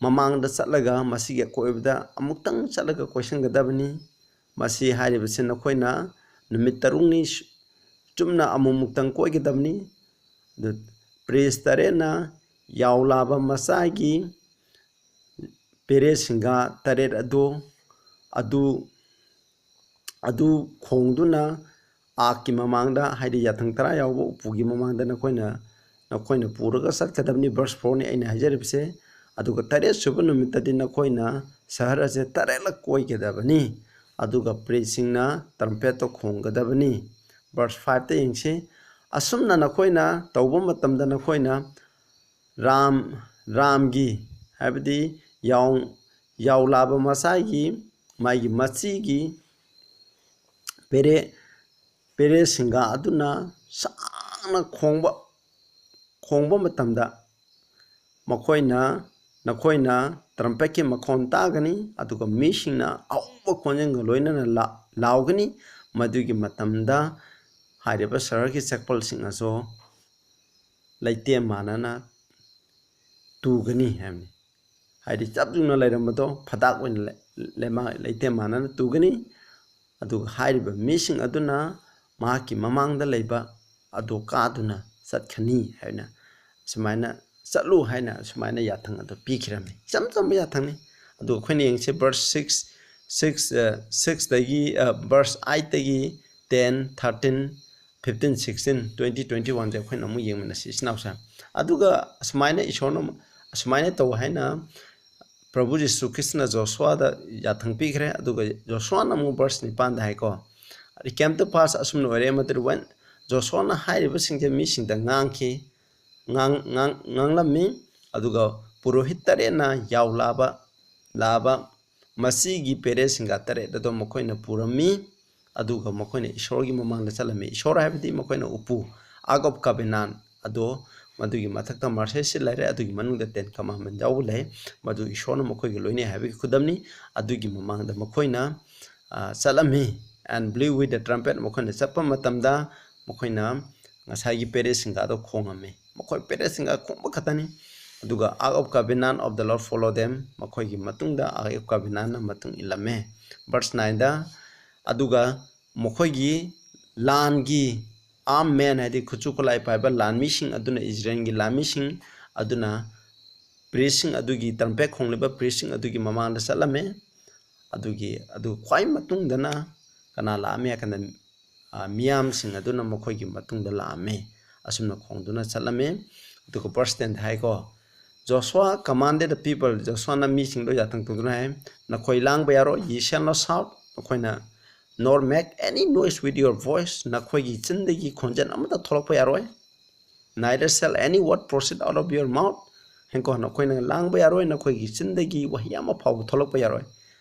ꯃꯃꯥꯡꯗ ꯆꯠꯂꯒ ꯃꯁꯤꯒꯤ ꯑꯀꯣꯏꯕꯗ ꯑꯃꯨꯛꯇꯪ ꯆꯠꯂꯒ ꯀꯣꯏꯁꯤꯟꯒꯗꯕꯅꯤ꯫ ꯃꯁꯤ ꯍꯥꯏꯔꯤꯕꯁꯤ ꯅꯈꯣꯏꯅ ꯅꯨꯃꯤꯠ ꯇꯔꯨꯛꯅꯤ ꯆꯨꯝꯅ ꯑꯃꯨꯛꯃꯨꯛꯇꯪ ꯀꯣꯏꯒꯗꯕꯅꯤ꯫ ꯑꯗꯨ ꯄ꯭ꯔꯤꯁ ꯇꯔꯦꯠꯅ ꯌꯥꯎꯂꯥꯕ ꯃꯆꯥꯒꯤ ꯄꯦꯔꯦꯁꯤꯡꯒ ꯇꯔꯦꯠ ꯑꯗꯨ, ꯑꯗꯨ ꯑꯗꯨ ꯈꯣꯡꯗꯨꯅ ꯑꯥꯛꯀꯤ ꯃꯃꯥꯡꯗ, ꯍꯥꯏꯗꯤ ꯌꯥꯊꯪ ꯇꯔꯥ ꯌꯥꯎꯕ ꯎꯄꯨꯒꯤ ꯃꯃꯥꯡꯗ ꯅꯈꯣꯏꯅ, ꯅꯈꯣꯏꯅ ꯄꯨꯔꯒ ꯆꯠꯀꯗꯕꯅꯤ꯫ Verse fourꯅꯤ ꯑꯩꯅ ꯍꯥꯏꯖꯔꯤꯕꯁꯦ꯫ ꯑꯗꯨꯒ ꯇꯔꯦꯠ ꯁꯨꯕ ꯅꯨꯃꯤꯠꯇꯗꯤ ꯅꯈꯣꯏꯅ ꯁꯍꯔ ꯑꯁꯦ ꯇꯔꯦꯠꯂꯛ ꯀꯣꯏꯒꯗꯕꯅꯤ꯫ ꯑꯗꯨꯒ ꯄ꯭ꯔꯤꯁꯁꯤꯡꯅ ꯇ꯭ꯔꯝꯄꯦꯠꯇꯣ ꯈꯣꯡꯒꯗꯕꯅꯤ꯫ Verse fiveꯇ ꯌꯦꯡꯁꯤ꯫ ꯑꯁꯨꯝꯅ ꯅꯈꯣꯏꯅ ꯇꯧꯕ ꯃꯇꯝꯗ ꯅꯈꯣꯏꯅ ꯔꯥꯝ, ꯔꯥꯝꯒꯤ, ꯍꯥꯏꯕꯗꯤ ꯌꯥꯎ, ꯌꯥꯎꯂꯥꯕ ꯃꯆꯥꯒꯤ, ꯃꯥꯒꯤ ꯃꯆꯤꯒꯤ ꯄꯦꯔꯦ, ꯄꯦꯔꯦꯁꯤꯡꯒ ꯑꯗꯨꯅ ꯁꯥꯡꯅ ꯈꯣꯡꯕ, ꯈꯣꯡꯕ ꯃꯇꯝꯗ ꯃꯈꯣꯏꯅ, ꯅꯈꯣꯏꯅ ꯇ꯭ꯔꯝꯄꯦꯠꯀꯤ ꯃꯈꯣꯟ ꯇꯥꯒꯅꯤ, ꯑꯗꯨꯒ ꯃꯤꯁꯤꯡꯅ ꯑꯍꯧꯕ ꯈꯣꯟꯖꯦꯜꯒ ꯂꯣꯏꯅꯅ ꯂꯥ-, ꯂꯥꯎꯒꯅꯤ꯫ ꯃꯗꯨꯒꯤ ꯃꯇꯝꯗ ꯍꯥꯏꯔꯤꯕ ꯁꯍꯔꯒꯤ ꯆꯦꯛꯄꯜꯁꯤꯡ ꯑꯁꯨ ꯂꯩꯇꯦꯝ ꯃꯥꯟꯅꯅ ꯇꯨꯒꯅꯤ ꯍꯥꯏꯕꯅꯤ꯫ ꯍꯥꯏꯗꯤ ꯆꯞ ꯌꯨꯡꯅ ꯂꯩꯔꯝꯕꯗꯣ ꯐꯗꯥꯛ ꯑꯣꯏꯅ ꯂꯩ-, ꯂꯩꯃ-, ꯂꯩꯇꯦꯝ ꯃꯥꯟꯅꯅ ꯇꯨꯒꯅꯤ꯫ ꯑꯗꯨꯒ ꯍꯥꯏꯔꯤꯕ ꯃꯤꯁꯤꯡ ꯑꯗꯨꯅ ꯃꯍꯥꯛꯀꯤ ꯃꯃꯥꯡꯗ ꯂꯩꯕ ꯑꯗꯨ ꯀꯥꯗꯨꯅ ꯆꯠꯈꯅꯤ ꯍꯥꯏꯅ, ꯁꯨꯃꯥꯏꯅ ꯆꯠꯂꯨ ꯍꯥꯏꯅ ꯁꯨꯃꯥꯏꯅ ꯌꯥꯊꯪ ꯑꯗꯨ ꯄꯤꯈꯤꯔꯝꯃꯤ꯫ ꯏꯆꯝ ꯆꯝꯕ ꯌꯥꯊꯪꯅꯤ꯫ ꯑꯗꯨ ꯑꯩꯈꯣꯏꯅ ꯌꯦꯡꯁꯤ, verse six, six, sixꯇꯒꯤ, verse eightꯇꯒꯤ ten, thirteen, fifteen, sixteen, twenty, twenty-oneꯁꯦ ꯑꯩꯈꯣꯏꯅ ꯑꯃꯨꯛ ꯌꯦꯡꯃꯤꯟꯅꯁꯤ, ꯏꯆꯤꯟ ꯏꯅꯥꯎꯁꯦ꯫ ꯑꯗꯨꯒ ꯑꯁꯨꯃꯥꯏꯅ ꯏꯁꯣꯔꯅ, ꯑꯁꯨꯃꯥꯏꯅ ꯇꯧ ꯍꯥꯏꯅ ꯄ꯭ꯔꯚꯨ ꯖꯤꯁꯨ ꯈ꯭ꯔꯤꯁꯇꯅ ꯖꯣꯁꯨꯋꯥꯗ ꯌꯥꯊꯪ ꯄꯤꯈ꯭ꯔꯦ꯫ ꯑꯗꯨꯒ ꯖꯣꯁꯨꯋꯥꯅ ꯑꯃꯨꯛ verse ꯅꯤꯄꯥꯟꯗ ꯍꯥꯏꯀꯣ, "It came to pass," ꯑꯁꯨꯝꯅ ꯑꯣꯏꯔꯦ, ꯃꯗꯨꯗꯤ when ꯖꯣꯁꯨꯋꯥꯅ ꯍꯥꯏꯔꯤꯕꯁꯤꯡꯁꯦ ꯃꯤꯁꯤꯡꯗ ꯉꯥꯡꯈꯤ, ꯉꯥꯡ-, ꯉꯥꯡ-, ꯉꯥꯡꯂꯝꯃꯤ꯫ ꯑꯗꯨꯒ ꯄꯨꯔꯣꯍꯤꯠ ꯇꯔꯦꯠꯅ ꯌꯥꯎ ꯂꯥꯕ, ꯂꯥꯕ ꯃꯁꯤꯒꯤ ꯄꯦꯔꯦꯁꯤꯡꯒ ꯇꯔꯦꯠ ꯑꯗꯣ ꯃꯈꯣꯏꯅ ꯄꯨꯔꯝꯃꯤ꯫ ꯑꯗꯨꯒ ꯃꯈꯣꯏꯅ ꯏꯁꯣꯔꯒꯤ ꯃꯃꯥꯡꯗ ꯆꯠꯂꯝꯃꯤ꯫ ꯏꯁꯣꯔ ꯍꯥꯏꯕꯗꯤ ꯃꯈꯣꯏꯅ ꯎꯄꯨ, Ark of Covenant ꯑꯗꯣ, ꯃꯗꯨꯒꯤ ꯃꯊꯛꯇ mercy seat ꯂꯩꯔꯦ, ꯑꯗꯨꯒꯤ ꯃꯅꯨꯡꯗ Ten Commandment ꯌꯥꯎꯕ ꯂꯩ꯫ ꯃꯗꯨ ꯏꯁꯣꯔꯅ ꯃꯈꯣꯏꯒ ꯂꯣꯏꯅꯩ ꯍꯥꯏꯕꯒꯤ ꯈꯨꯗꯝꯅꯤ꯫ ꯑꯗꯨꯒꯤ ꯃꯃꯥꯡꯗ ꯃꯈꯣꯏꯅ, ꯑ, ꯆꯠꯂꯝꯃꯤ꯫ And blew with the trumpet, ꯃꯈꯣꯏꯅ ꯆꯠꯄ ꯃꯇꯝꯗ ꯃꯈꯣꯏꯅ ꯉꯁꯥꯏꯒꯤ ꯄꯦꯔꯦꯁꯤꯡꯒ ꯑꯗꯣ ꯈꯣꯡꯉꯝꯃꯤ꯫ ꯃꯈꯣꯏ ꯄꯦꯔꯦꯁꯤꯡꯒ ꯈꯣꯡꯕ ꯈꯛꯇꯅꯤ꯫ ꯑꯗꯨꯒ Ark of Covenant of the Lord follow them, ꯃꯈꯣꯏꯒꯤ ꯃꯇꯨꯡꯗ Ark of Covenantꯅ ꯃꯇꯨꯡ ꯏꯜꯂꯝꯃꯦ꯫ Verse nineꯗ, ꯑꯗꯨꯒ ꯃꯈꯣꯏꯒꯤ ꯂꯥꯟꯒꯤ armed men, ꯍꯥꯏꯗꯤ ꯈꯨꯠꯁꯨ ꯈꯨꯠꯂꯥꯏ ꯄꯥꯏꯕ ꯂꯥꯟꯃꯤꯁꯤꯡ ꯑꯗꯨꯅ, ꯏꯖꯔꯦꯜꯒꯤ ꯂꯥꯟꯃꯤꯁꯤꯡ ꯑꯗꯨꯅ ꯄ꯭ꯔꯤꯁꯁꯤꯡ ꯑꯗꯨꯒꯤ, ꯇ꯭ꯔꯝꯄꯦꯠ ꯈꯣꯡꯂꯤꯕ ꯄ꯭ꯔꯤꯁꯁꯤꯡ ꯑꯗꯨꯒꯤ ꯃꯃꯥꯡꯗ ꯆꯠꯂꯝꯃꯦ꯫ ꯑꯗꯨꯒꯤ, ꯑꯗꯨ ꯈ꯭ꯋꯥꯏ ꯃꯇꯨꯡꯗꯅ ꯀꯅꯥ ꯂꯥꯛꯑꯝꯃꯤ ꯍꯥꯏ ꯀꯥꯟꯗ, ꯑ, ꯃꯤꯌꯥꯝꯁꯤꯡ ꯑꯗꯨꯅ ꯃꯈꯣꯏꯒꯤ ꯃꯇꯨꯡꯗ ꯂꯥꯛꯑꯝꯃꯤ꯫ ꯑꯁꯨꯝꯅ ꯈꯣꯡꯗꯨꯅ ꯆꯠꯂꯝꯃꯤ꯫ ꯑꯗꯨꯒ verse ten ꯗ ꯍꯥꯏꯀꯣ, Joshua commanded the people, ꯖꯣꯁꯨꯋꯥꯅ ꯃꯤꯁꯤꯡꯗꯣ ꯌꯥꯊꯪ ꯇꯧꯗꯨꯅ ꯍꯥꯏ, "ꯅꯈꯣꯏ ꯂꯥꯡꯕ ꯌꯥꯔꯣꯏ, ye shall not shout, ꯅꯈꯣꯏꯅ, nor make any noise with your voice, ꯅꯈꯣꯏꯒꯤ ꯆꯤꯟꯗꯒꯤ ꯈꯣꯟꯖꯦꯜ ꯑꯃꯠꯇ ꯊꯣꯛꯂꯛꯄ ꯌꯥꯔꯣꯏ, neither shall any word proceed out of your mouth," ꯍꯦꯡꯀꯣ, ꯅꯈꯣꯏꯅ ꯂꯥꯡꯕ ꯌꯥꯔꯣꯏ, ꯅꯈꯣꯏꯒꯤ ꯆꯤꯟꯗꯒꯤ ꯋꯥꯍꯩ ꯑꯃ ꯐꯥꯎꯕ ꯊꯣꯛꯂꯛꯄ ꯌꯥꯔꯣꯏ,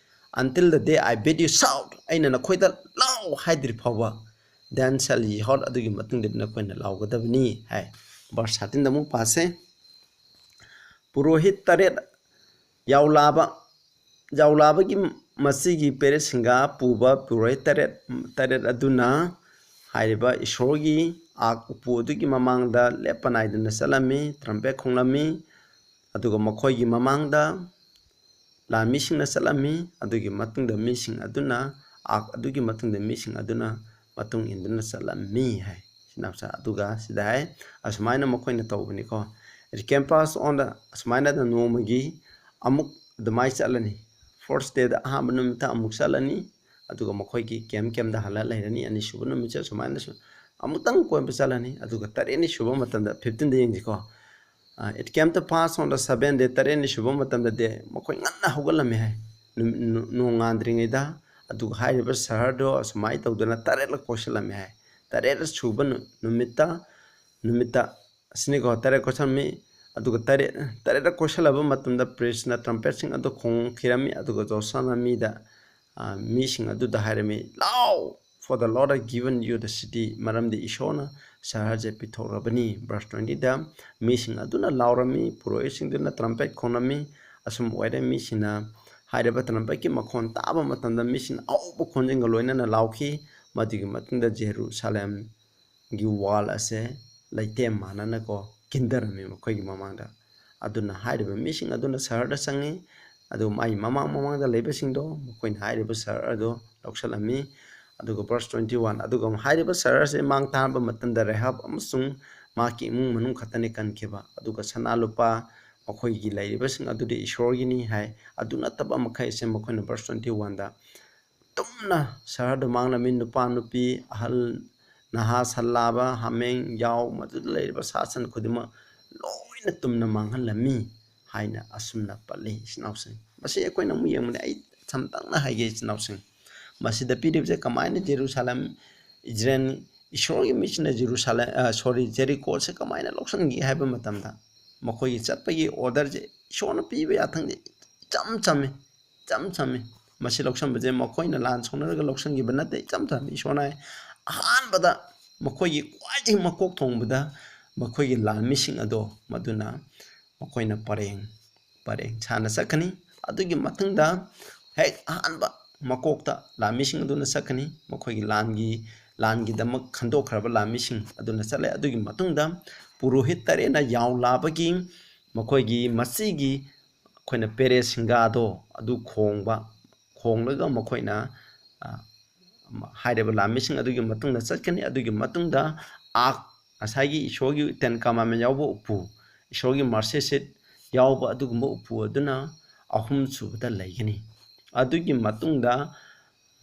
"until the day I bid you shout," ꯑꯩꯅ ꯅꯈꯣꯏꯗ "ꯂꯥꯎ" ꯍꯥꯏꯗ꯭ꯔꯤ ꯐꯥꯎꯕ, "then shall ye hout," ꯑꯗꯨꯒꯤ ꯃꯇꯨꯡꯗꯗꯤ ꯅꯈꯣꯏꯅ ꯂꯥꯎꯒꯗꯕꯅꯤ ꯍꯥꯏ꯫ Verse thirteen ꯗ ꯑꯃꯨꯛ ꯄꯥꯁꯦ꯫ ꯄꯨꯔꯣꯍꯤꯠ ꯇꯔꯦꯠ ꯌꯥꯎꯂꯥꯕ, ꯌꯥꯎꯂꯥꯕꯒꯤ ꯃꯁꯤꯒꯤ ꯄꯦꯔꯦꯠꯁꯤꯡꯒ ꯄꯨꯕ ꯄꯨꯔꯣꯍꯤꯠ ꯇꯔꯦꯠ, ꯇꯔꯦꯠ ꯑꯗꯨꯅ ꯍꯥꯏꯔꯤꯕ ꯏꯁꯣꯔꯒꯤ ꯑꯥꯛ ꯎꯄꯨ ꯑꯗꯨꯒꯤ ꯃꯃꯥꯡꯗ ꯂꯦꯞꯄ ꯅꯥꯏꯗꯅ ꯆꯠꯂꯝꯃꯤ, ꯇ꯭ꯔꯝꯄꯦꯠ ꯈꯣꯡꯂꯝꯃꯤ꯫ ꯑꯗꯨꯒ ꯃꯈꯣꯏꯒꯤ ꯃꯃꯥꯡꯗ ꯂꯥꯟꯃꯤꯁꯤꯡꯅ ꯆꯠꯂꯝꯃꯤ꯫ ꯑꯗꯨꯒꯤ ꯃꯇꯨꯡꯗ ꯃꯤꯁꯤꯡ ꯑꯗꯨꯅ, ꯑꯥꯛ ꯑꯗꯨꯒꯤ ꯃꯇꯨꯡꯗ ꯃꯤꯁꯤꯡ ꯑꯗꯨꯅ ꯃꯇꯨꯡ ꯏꯟꯗꯨꯅ ꯆꯠꯂꯝꯃꯤ ꯍꯥꯏ꯫ ꯁꯤꯅ ꯑꯗꯨꯒ ꯁꯤꯗ ꯍꯥꯏ, ꯑꯁꯨꯃꯥꯏꯅ ꯃꯈꯣꯏꯅ ꯇꯧꯕꯅꯤꯀꯣ꯫ It came pass on the, ꯑꯁꯨꯃꯥꯏꯅ ꯅꯣꯡꯃꯒꯤ ꯑꯃꯨꯛ ꯑꯗꯨꯃꯥꯏꯅ ꯆꯠꯂꯅꯤ꯫ First day ꯗ ꯑꯍꯥꯟꯕ ꯅꯨꯃꯤꯠꯇ ꯑꯃꯨꯛ ꯆꯠꯂꯅꯤ, ꯑꯗꯨꯒ ꯃꯈꯣꯏꯒꯤ ꯀꯦꯝ ꯀꯦꯝꯗ ꯍꯜꯂ ꯂꯩꯔꯅꯤ꯫ ꯑꯅꯤꯁꯨꯕ ꯅꯨꯃꯤꯠꯁꯦ ꯑꯁꯨꯃꯥꯏꯅꯁꯨ ꯑꯃꯨꯛꯇꯪ ꯀꯣꯏꯕ ꯆꯠꯂꯅꯤ, ꯑꯗꯨꯒ ꯇꯔꯦꯠꯅꯤ ꯁꯨꯕ ꯃꯇꯝꯗ, fifteen ꯗ ꯌꯦꯡꯁꯤꯀꯣ꯫ ꯑ, It came to pass on the seventh day, ꯇꯔꯦꯠꯅꯤ ꯁꯨꯕ ꯃꯇꯝꯗꯗꯤ ꯃꯈꯣꯏ ꯉꯟꯅ ꯍꯧꯒꯠꯂꯝꯃꯤ ꯍꯥꯏ, ꯅꯨꯃꯤꯠ, ꯅꯨ-, ꯅꯣꯡ ꯉꯥꯟꯗ꯭ꯔꯤꯉꯩꯗ꯫ ꯑꯗꯨꯒ ꯍꯥꯏꯔꯤꯕ ꯁꯍꯔꯗꯣ ꯑꯁꯨꯃꯥꯏꯅ ꯇꯧꯗꯅ ꯇꯔꯦꯠꯂꯛ ꯀꯣꯏꯁꯤꯜꯂꯝꯃꯤ ꯍꯥꯏ꯫ ꯇꯔꯦꯠ ꯁꯨꯕ ꯅꯨ-, ꯅꯨꯃꯤꯠꯇ, ꯅꯨꯃꯤꯠꯇ ꯑꯁꯤꯅꯤꯀꯣ, ꯇꯔꯦꯠ ꯀꯣꯏꯁꯤꯜꯂꯝꯃꯤ꯫ ꯑꯗꯨꯒ ꯇꯔꯦꯠ, ꯇꯔꯦꯠꯂꯛ ꯀꯣꯏꯁꯤꯜꯂꯕ ꯃꯇꯝꯗ ꯄ꯭ꯔꯤꯁꯅ ꯇ꯭ꯔꯝꯄꯦꯠꯁꯤꯡ ꯑꯗꯨ ꯈꯣꯡꯈꯤꯔꯝꯃꯤ꯫ ꯑꯗꯨꯒ ꯖꯣꯁꯨꯋꯥꯅ ꯃꯤꯗ, ꯑ, ꯃꯤꯁꯤꯡ ꯑꯗꯨꯗ ꯍꯥꯏꯔꯝꯃꯤ, "ꯂꯥꯎ! For the Lord has given you the city," ꯃꯔꯝꯗꯤ ꯏꯁꯣꯔꯅ ꯁꯍꯔꯁꯦ ꯄꯤꯊꯣꯛꯂꯕꯅꯤ꯫ Verse twenty ꯗ ꯃꯤꯁꯤꯡ ꯑꯗꯨꯅ ꯂꯥꯎꯔꯝꯃꯤ, ꯄꯨꯔꯣꯍꯤꯠꯁꯤꯡꯗꯨꯅ ꯇ꯭ꯔꯝꯄꯦꯠ ꯈꯣꯡꯂꯝꯃꯤ꯫ ꯑꯁꯨꯝ ꯑꯣꯏꯔꯦ, ꯃꯤꯁꯤꯡꯅ ꯍꯥꯏꯔꯤꯕ ꯇ꯭ꯔꯝꯄꯦꯠꯀꯤ ꯃꯈꯣꯟ ꯇꯥꯕ ꯃꯇꯝꯗ ꯃꯤꯁꯤꯡꯅ ꯑꯍꯧꯕ ꯈꯣꯟꯖꯦꯜꯒ ꯂꯣꯏꯅꯅ ꯂꯥꯎꯈꯤ꯫ ꯃꯗꯨꯒꯤ ꯃꯇꯨꯡꯗ ꯖꯦꯔꯨꯁꯥꯂꯦꯝꯒꯤ wall ꯑꯁꯦ ꯂꯩꯇꯦꯝ ꯃꯥꯟꯅꯅꯀꯣ ꯀꯤꯟꯊꯔꯝꯃꯤ ꯃꯈꯣꯏꯒꯤ ꯃꯃꯥꯡꯗ꯫ ꯑꯗꯨꯅ ꯍꯥꯏꯔꯤꯕ ꯃꯤꯁꯤꯡ ꯑꯗꯨꯅ ꯁꯍꯔꯗ ꯆꯪꯉꯤ, ꯑꯗꯨꯒ ꯃꯥꯒꯤ ꯃꯃꯥꯡ ꯃꯃꯥꯡꯗ ꯂꯩꯕꯁꯤꯡꯗꯣ ꯃꯈꯣꯏꯅ ꯍꯥꯏꯔꯤꯕ ꯁꯍꯔ ꯑꯗꯨ ꯂꯧꯁꯤꯜꯂꯝꯃꯤ꯫ ꯑꯗꯨꯒ verse twenty one, ꯑꯗꯨꯒ ꯍꯥꯏꯔꯤꯕ ꯁꯍꯔ ꯑꯁꯤ ꯃꯥꯡ ꯊꯥꯔꯕ ꯃꯇꯝꯗ ꯔꯦꯍꯥꯕ ꯑꯃꯁꯨꯡ ꯃꯍꯥꯛꯀꯤ ꯏꯃꯨꯡ ꯃꯅꯨꯡ ꯈꯛꯇꯅꯤ ꯀꯟꯈꯤꯕ, ꯑꯗꯨꯒ ꯁꯅꯥ ꯂꯨꯄꯥ ꯃꯈꯣꯏꯒꯤ ꯂꯩꯔꯤꯕꯁꯤꯡ ꯑꯗꯨꯗꯤ ꯏꯁꯣꯔꯒꯤꯅꯤ ꯍꯥꯏ꯫ ꯑꯗꯨ ꯅꯠꯇꯕ ꯃꯈꯩ ꯑꯁꯦ ꯃꯈꯣꯏꯅ verse twenty one ꯗ ꯇꯨꯝꯅ ꯁꯍꯔꯗꯨ ꯃꯥꯡꯂꯝꯃꯤ꯫ ꯅꯨꯄꯥ ꯅꯨꯄꯤ, ꯑꯍꯜ ꯅꯍꯥ, ꯁꯜꯂꯥꯕ, ꯍꯥꯃꯦꯡ, ꯌꯥꯎ, ꯃꯗꯨꯗ ꯂꯩꯔꯤꯕ ꯁꯥ ꯁꯟ ꯈꯨꯗꯤꯡꯃꯛ ꯂꯣꯏꯅ ꯇꯨꯝꯅ ꯃꯥꯡꯍꯜꯂꯝꯃꯤ ꯍꯥꯏꯅ ꯑꯁꯨꯝꯅ ꯄꯜꯂꯤ, ꯏꯆꯤꯟ ꯏꯅꯥꯎꯁꯤꯡ꯫ ꯃꯁꯤ ꯑꯩꯈꯣꯏꯅ ꯑꯃꯨꯛ ꯌꯦꯡꯕꯗ, ꯑꯩ ꯁꯝꯇꯪꯅ ꯍꯥꯏꯒꯦ, ꯏꯆꯤꯟ ꯏꯅꯥꯎꯁꯤꯡ, ꯃꯁꯤꯗ ꯄꯤꯔꯤꯕꯁꯦ ꯀꯃꯥꯏꯅ ꯖꯦꯔꯨꯁꯥꯂꯦꯝ, ꯏꯖꯔꯦꯜ, ꯏꯁꯣꯔꯒꯤ ꯃꯤꯁꯤꯡꯅ ꯖꯦꯔꯨꯁꯥꯂꯦꯝ, ꯑ, sorry, ꯖꯦꯔꯤꯀꯣꯁꯦ ꯀꯃꯥꯏꯅ ꯂꯧꯁꯤꯟꯒꯦ ꯍꯥꯏꯕ ꯃꯇꯝꯗ, ꯃꯈꯣꯏꯒꯤ ꯆꯠꯄꯒꯤ orderꯁꯦ, ꯏꯁꯣꯔꯅ ꯄꯤꯕ ꯌꯥꯊꯪꯁꯦ ꯏꯆꯝ ꯆꯝꯃꯤ, ꯏꯆꯝ ꯆꯝꯃꯤ꯫ ꯃꯁꯤ ꯂꯧꯁꯤꯟꯕꯁꯦ ꯃꯈꯣꯏꯅ ꯂꯥꯟ ꯁꯣꯛꯅꯔꯒ ꯂꯧꯁꯤꯟꯈꯤꯕ ꯅꯠꯇꯦ, ꯏꯆꯝ ꯆꯝꯃꯤ꯫ ꯏꯁꯣꯔꯅ ꯍꯥꯏ, ꯑꯍꯥꯟꯕꯗ ꯃꯈꯣꯏꯒꯤ ꯈ꯭ꯋꯥꯏꯗꯒꯤ ꯃꯀꯣꯛ ꯊꯣꯡꯕꯗ ꯃꯈꯣꯏꯒꯤ ꯂꯥꯟꯃꯤꯁꯤꯡ ꯑꯗꯣ, ꯃꯗꯨꯅ ꯃꯈꯣꯏꯅ ꯄꯔꯦꯡ, ꯄꯔꯦꯡ ꯁꯥꯅ ꯆꯠꯀꯅꯤ꯫ ꯑꯗꯨꯒꯤ ꯃꯊꯪꯗ ꯍꯦꯛ ꯑꯍꯥꯟꯕ ꯃꯀꯣꯛꯇ ꯂꯥꯟꯃꯤꯁꯤꯡ ꯑꯗꯨꯅ ꯆꯠꯀꯅꯤ꯫ ꯃꯈꯣꯏꯒꯤ ꯂꯥꯟꯒꯤ, ꯂꯥꯟꯒꯤꯗꯃꯛ ꯈꯟꯗꯣꯛꯈ꯭ꯔꯕ ꯂꯥꯟꯃꯤꯁꯤꯡ ꯑꯗꯨꯅ ꯆꯠꯂꯦ꯫ ꯑꯗꯨꯒꯤ ꯃꯇꯨꯡꯗ ꯄꯨꯔꯣꯍꯤꯠ ꯇꯔꯦꯠꯅ ꯌꯥꯎ ꯂꯥꯕꯒꯤ ꯃꯈꯣꯏꯒꯤ ꯃꯁꯤꯒꯤ ꯑꯩꯈꯣꯏꯅ ꯄꯦꯔꯦ ꯁꯤꯡꯒꯥꯗꯣ ꯑꯗꯨ ꯈꯣꯡꯕ, ꯈꯣꯡꯂꯒ ꯃꯈꯣꯏꯅ, ꯑ, ꯍꯥꯏꯔꯤꯕ ꯂꯥꯟꯃꯤꯁꯤꯡ ꯑꯗꯨꯒꯤ ꯃꯇꯨꯡꯗ ꯆꯠꯀꯅꯤ꯫ ꯑꯗꯨꯒꯤ ꯃꯇꯨꯡꯗ ꯑꯥꯛ, ꯉꯁꯥꯏꯒꯤ ꯏꯁꯣꯔꯒꯤ Ten Commandment ꯌꯥꯎꯕ ꯎꯄꯨ, ꯏꯁꯣꯔꯒꯤ mercy seat ꯌꯥꯎꯕ ꯑꯗꯨꯒꯨꯝꯕ ꯎꯄꯨ ꯑꯗꯨꯅ ꯑꯍꯨꯝ ꯁꯨꯕꯗ ꯂꯩꯒꯅꯤ꯫ ꯑꯗꯨꯒꯤ ꯃꯇꯨꯡꯗ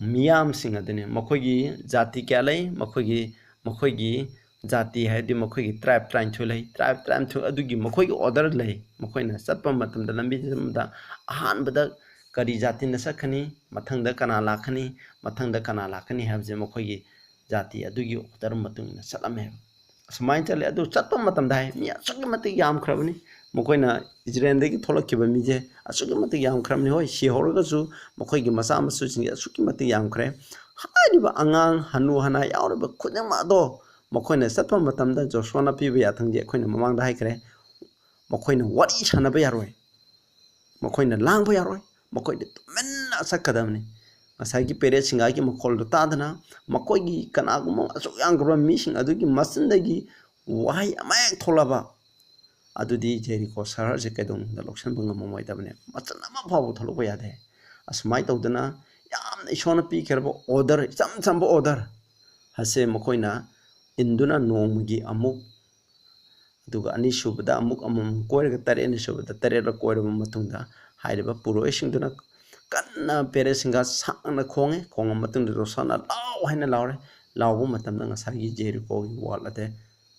ꯃꯤꯌꯥꯝꯁꯤꯡ ꯑꯗꯨꯅꯤ, ꯃꯈꯣꯏꯒꯤ ꯖꯥꯇꯤ ꯀꯌꯥ ꯂꯩ? ꯃꯈꯣꯏꯒꯤ, ꯃꯈꯣꯏꯒꯤ ꯖꯥꯇꯤ ꯍꯥꯏꯗꯤ ꯃꯈꯣꯏꯒꯤ tribe ꯇꯔꯥꯅꯤꯊꯣꯏ ꯂꯩ꯫ Tribe ꯇꯔꯥꯅꯤꯊꯣꯏ ꯑꯗꯨꯒꯤ ꯃꯈꯣꯏꯒꯤ order ꯂꯩ꯫ ꯃꯈꯣꯏꯅ ꯆꯠꯄ ꯃꯇꯝꯗ, ꯂꯝꯕꯤ ꯆꯠꯄꯗ ꯑꯍꯥꯟꯕꯗ ꯀꯔꯤ ꯖꯥꯇꯤꯅ ꯆꯠꯀꯅꯤ, ꯃꯊꯪꯗ ꯀꯅꯥ ꯂꯥꯛꯀꯅꯤ, ꯃꯊꯪꯗ ꯀꯅꯥ ꯂꯥꯛꯀꯅꯤ ꯍꯥꯏꯕꯁꯦ ꯃꯈꯣꯏꯒꯤ ꯖꯥꯇꯤ ꯑꯗꯨꯒꯤ order ꯃꯇꯨꯡ ꯏꯟꯅ ꯆꯠꯂꯝꯃꯦꯕ꯫ ꯑꯁꯨꯃꯥꯏꯅ ꯆꯠꯂꯦ꯫ ꯑꯗꯨ ꯆꯠꯄ ꯃꯇꯝꯗ ꯍꯥꯏ, ꯃꯤ ꯑꯁꯨꯛꯀꯤ ꯃꯇꯤꯛ ꯌꯥꯝꯈ꯭ꯔꯕꯅꯤ꯫ ꯃꯈꯣꯏꯅ ꯏꯖꯔꯦꯜꯗꯒꯤ ꯊꯣꯛꯂꯛꯈꯤꯕ ꯃꯤꯁꯦ ꯑꯁꯨꯛꯀꯤ ꯃꯇꯤꯛ ꯌꯥꯝꯈ꯭ꯔꯕꯅꯤ꯫ ꯍꯣꯏ, ꯁꯤꯍꯧꯔꯒꯁꯨ ꯃꯈꯣꯏꯒꯤ ꯃꯆꯥ ꯃꯁꯨꯁꯤꯡꯁꯦ ꯑꯁꯨꯛꯀꯤ ꯃꯇꯤꯛ ꯌꯥꯝꯈ꯭ꯔꯦ꯫ ꯍꯥꯏꯔꯤꯕ ꯑꯉꯥꯡ, ꯍꯅꯨ ꯍꯅꯥ ꯌꯥꯎꯔꯤꯕ ꯈꯨꯗꯤꯡꯃꯛ ꯑꯗꯣ ꯃꯈꯣꯏꯅ ꯆꯠꯄ ꯃꯇꯝꯗ ꯖꯣꯁꯨꯋꯥꯅ ꯄꯤꯕ ꯌꯥꯊꯪꯗꯤ ꯑꯩꯈꯣꯏꯅ ꯃꯃꯥꯡꯗ ꯍꯥꯏꯈ꯭ꯔꯦ, ꯃꯈꯣꯏꯅ ꯋꯥꯔꯤ ꯁꯥꯟꯅꯕ ꯌꯥꯔꯣꯏ, ꯃꯈꯣꯏꯅ ꯂꯥꯡꯕ ꯌꯥꯔꯣꯏ, ꯃꯈꯣꯏꯗꯤ ꯇꯨꯃꯤꯟꯅ ꯆꯠꯀꯗꯕꯅꯤ꯫ ꯉꯁꯥꯏꯒꯤ ꯄꯦꯔꯦꯠ ꯁꯤꯡꯒꯥꯒꯤ ꯃꯈꯣꯜꯗꯨ ꯇꯥꯗꯅ ꯃꯈꯣꯏꯒꯤ ꯀꯅꯥꯒꯨꯝꯕ ꯑꯁꯨꯛ ꯌꯥꯝꯈ꯭ꯔꯕ ꯃꯤꯁꯤꯡ ꯑꯗꯨꯒꯤ ꯃꯆꯤꯟꯗꯒꯤ ꯋꯥꯍꯩ ꯑꯃ ꯍꯦꯛ ꯊꯣꯛꯂꯕ, ꯑꯗꯨꯗꯤ ꯖꯦꯔꯤꯀꯣ ꯁꯍꯔꯁꯦ ꯀꯩꯗꯧꯅꯨꯡꯗ ꯂꯧꯁꯤꯟꯕ ꯉꯝꯃꯝꯃꯣꯏꯗꯕꯅꯤ꯫ ꯃꯆꯤꯟ ꯑꯃ ꯐꯥꯎꯕ ꯊꯣꯛꯂꯛꯄ ꯌꯥꯗꯦ꯫ ꯑꯁꯨꯃꯥꯏꯅ ꯇꯧꯗꯅ ꯌꯥꯝꯅ ꯏꯁꯣꯔꯅ ꯄꯤꯈ꯭ꯔꯕ order, ꯏꯆꯝ ꯆꯝꯕ order ꯑꯁꯦ ꯃꯈꯣꯏꯅ ꯏꯟꯗꯨꯅ ꯅꯣꯡꯃꯒꯤ ꯑꯃꯨꯛ, ꯑꯗꯨꯒ ꯑꯅꯤꯁꯨꯕꯗ ꯑꯃꯨꯛ ꯑꯃꯃꯝ ꯀꯣꯏꯔꯒ ꯇꯔꯦꯠ, ꯑꯅꯤꯁꯨꯕꯗ ꯇꯔꯦꯠꯂꯛ ꯀꯣꯏꯔꯕ ꯃꯇꯨꯡꯗ ꯍꯥꯏꯔꯤꯕ ꯄꯨꯔꯣꯍꯤꯠꯁꯤꯡꯗꯨꯅ ꯀꯟꯅ ꯄꯦꯔꯦꯠꯁꯤꯡꯒ ꯁꯥꯡꯅ ꯈꯣꯡꯉꯦ꯫ ꯈꯣꯡꯉ ꯃꯇꯨꯡꯗ ꯖꯣꯁꯨꯋꯥꯅ "ꯂꯥꯎ" ꯍꯥꯏꯅ ꯂꯥꯎꯔꯦ꯫ ꯂꯥꯎꯕ ꯃꯇꯝꯗ ꯉꯁꯥꯏꯒꯤ ꯖꯦꯔꯤꯀꯣꯒꯤ ꯋꯥꯜ ꯑꯗꯦ